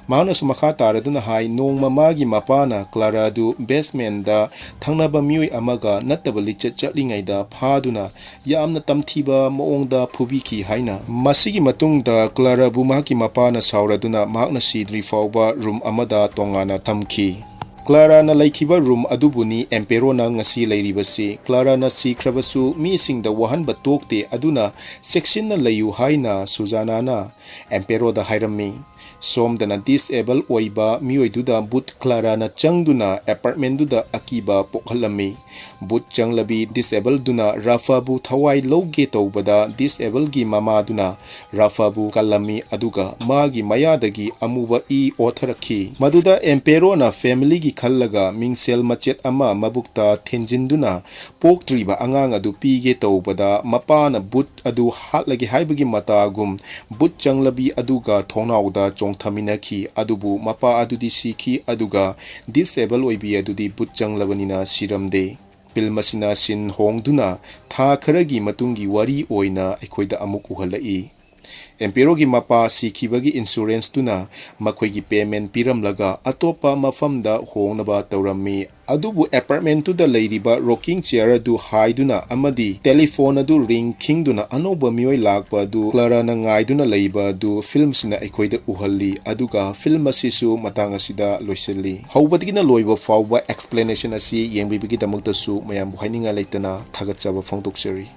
ꯃꯍꯥꯛꯅꯁꯨ ꯃꯈꯥ ꯇꯥꯔꯗꯨꯅ ꯍꯥꯏ, ꯅꯣꯡꯃ ꯃꯥꯒꯤ ꯃꯄꯥꯅ ꯀ꯭ꯂꯥꯔꯥ ꯑꯗꯨ ꯕꯦꯁꯃꯦꯟꯗ ꯊꯪꯅꯕ ꯃꯤꯑꯣꯏ ꯑꯃꯒ ꯅꯠꯇꯕ ꯂꯤꯆꯠ ꯆꯠꯂꯤꯉꯩꯗ ꯐꯥꯗꯨꯅ ꯌꯥꯝꯅ ꯇꯝꯊꯤꯕ ꯃꯑꯣꯡꯗ ꯐꯨꯕꯤꯈꯤ ꯍꯥꯏꯅ꯫ ꯃꯁꯤꯒꯤ ꯃꯇꯨꯡꯗ ꯀ꯭ꯂꯥꯔꯥꯕꯨ ꯃꯍꯥꯛꯀꯤ ꯃꯄꯥꯅ ꯁꯥꯎꯔꯗꯨꯅ ꯃꯍꯥꯛꯅ ꯁꯤꯗ꯭ꯔꯤ ꯐꯥꯎꯕ ꯔꯨꯝ ꯑꯃꯗ ꯇꯣꯉꯥꯟꯅ ꯊꯝꯈꯤ꯫ ꯀ꯭ꯂꯥꯔꯥꯅ ꯂꯩꯈꯤꯕ ꯔꯨꯝ ꯑꯗꯨꯕꯨꯅꯤ ꯑꯦꯝꯄꯦꯔꯣꯅ ꯉꯁꯤ ꯂꯩꯔꯤꯕꯁꯤ꯫ ꯀ꯭ꯂꯥꯔꯥꯅ ꯁꯤꯈ꯭ꯔꯕꯁꯨ ꯃꯤꯁꯤꯡꯗ ꯋꯥꯍꯟꯕ ꯇꯣꯛꯇꯦ, ꯑꯗꯨꯅ ꯆꯦꯛꯁꯤꯟꯅ ꯂꯩꯌꯨ ꯍꯥꯏꯅ ꯁꯨꯖꯥꯅꯥꯅ ꯑꯦꯝꯄꯦꯔꯣꯗ ꯍꯥꯏꯔꯝꯃꯤ꯫ ꯁꯣꯝꯗꯅ ꯗꯤꯁꯑꯦꯕꯜ ꯑꯣꯏꯕ ꯃꯤꯑꯣꯏꯗꯨꯗ ꯕꯨꯠ ꯀ꯭ꯂꯥꯔꯥꯅ ꯆꯪꯗꯨꯅ ꯑꯦꯄꯥꯔꯠꯃꯦꯟꯗꯨꯗ ꯑꯀꯤꯕ ꯄꯣꯛꯍꯜꯂꯝꯃꯤ꯫ ꯕꯨꯠ ꯆꯪꯂꯕꯤ ꯗꯤꯁꯑꯦꯕꯜꯗꯨꯅ ꯔꯥꯐꯥꯕꯨ ꯊꯋꯥꯏ ꯂꯧꯒꯦ ꯇꯧꯕꯗ ꯗꯤꯁꯑꯦꯕꯜꯒꯤ ꯃꯃꯥꯗꯨꯅ ꯔꯥꯐꯥꯕꯨ ꯀꯜꯂꯝꯃꯤ, ꯑꯗꯨꯒ ꯃꯥꯒꯤ ꯃꯌꯥꯗꯒꯤ ꯑꯃꯨꯕ ꯏ ꯑꯣꯊꯔꯛꯈꯤ꯫ ꯃꯗꯨꯗ ꯑꯦꯝꯄꯦꯔꯣꯅ ꯐꯦꯃꯤꯂꯤꯒꯤ ꯈꯜꯂꯒ ꯃꯤꯡꯁꯦꯜ ꯃꯆꯦꯠ ꯑꯃ ꯃꯕꯨꯛꯇ ꯊꯤꯟꯖꯤꯟꯗꯨꯅ ꯄꯣꯛꯇ꯭ꯔꯤꯕ ꯑꯉꯥꯡ ꯑꯗꯨ ꯄꯤꯒꯦ ꯇꯧꯕꯗ ꯃꯄꯥꯅ ꯕꯨꯠ ꯑꯗꯨ ꯍꯥꯠꯂꯒꯦ ꯍꯥꯏꯕꯒꯤ ꯃꯇꯥꯒꯨꯝ ꯕꯨꯠ ꯆꯪꯂꯕꯤ ꯑꯗꯨꯒ ꯊꯣꯡꯅꯥꯎꯗ ꯆꯣꯡꯊꯃꯤꯟꯅꯈꯤ꯫ ꯑꯗꯨꯕꯨ ꯃꯄꯥ ꯑꯗꯨꯗꯤ ꯁꯤꯈꯤ, ꯑꯗꯨꯒ ꯗꯤꯁꯑꯦꯕꯜ ꯑꯣꯏꯕꯤ ꯑꯗꯨꯗꯤ ꯕꯨꯠ ꯆꯪꯂꯕꯅꯤꯅ ꯁꯤꯔꯝꯗꯦ꯫ ꯐꯤꯜꯝ ꯑꯁꯤꯅ ꯁꯤꯟ ꯍꯣꯡꯗꯨꯅ ꯊꯥ ꯈꯔꯒꯤ ꯃꯇꯨꯡꯒꯤ ꯋꯥꯔꯤ ꯑꯣꯏꯅ ꯑꯩꯈꯣꯏꯗ ꯑꯃꯨꯛ ꯎꯍꯜꯂꯛꯏ꯫ ꯑꯦꯝꯄꯦꯔꯣꯒꯤ ꯃꯄꯥ ꯁꯤꯈꯤꯕꯒꯤ ꯏꯟꯁꯨꯔꯦꯟꯁꯇꯨꯅ ꯃꯈꯣꯏꯒꯤ ꯄꯦꯃꯦꯟ ꯄꯤꯔꯝꯂꯒ ꯑꯇꯣꯞꯄ ꯃꯐꯝꯗ ꯍꯣꯡꯅꯕ ꯇꯧꯔꯝꯃꯤ꯫ ꯑꯗꯨꯕꯨ ꯑꯦꯄꯥꯔꯠꯃꯦꯟꯇꯨꯗ ꯂꯩꯔꯤꯕ ꯔꯣꯀꯤꯡ ꯆꯤꯌꯔ ꯑꯗꯨ ꯍꯥꯏꯗꯨꯅ ꯑꯃꯗꯤ ꯇꯦꯂꯤꯐꯣꯟ ꯑꯗꯨ ꯔꯤꯡ ꯈꯤꯡꯗꯨꯅ ꯑꯅꯧꯕ ꯃꯤꯑꯣꯏ ꯂꯥꯛꯄ ꯑꯗꯨ ꯀ꯭ꯂꯥꯔꯥꯅ ꯉꯥꯏꯗꯨꯅ ꯂꯩꯕ ꯑꯗꯨ ꯐꯤꯜꯝꯁꯤꯅ ꯑꯩꯈꯣꯏꯗ ꯎꯍꯜꯂꯤ꯫ ꯑꯗꯨꯒ ꯐꯤꯜꯝ ꯑꯁꯤꯁꯨ ꯃꯇꯥꯡ ꯑꯁꯤꯗ ꯂꯣꯏꯁꯤꯜꯂꯤ꯫ ꯍꯧꯕꯗꯒꯤꯅ ꯂꯣꯏꯕ ꯐꯥꯎꯕ ꯑꯦꯛꯁꯄ꯭ꯂꯦꯅꯦꯁꯟ ꯑꯁꯤ ꯌꯦꯡꯕꯤꯕꯒꯤꯗꯃꯛꯇꯁꯨ ꯃꯌꯥꯝꯕꯨ ꯍꯥꯏꯅꯤꯡꯉꯥꯏ ꯂꯩꯇꯅ ꯊꯥꯒꯠꯆꯕ ꯐꯣꯡꯗꯣꯛꯆꯔꯤ꯫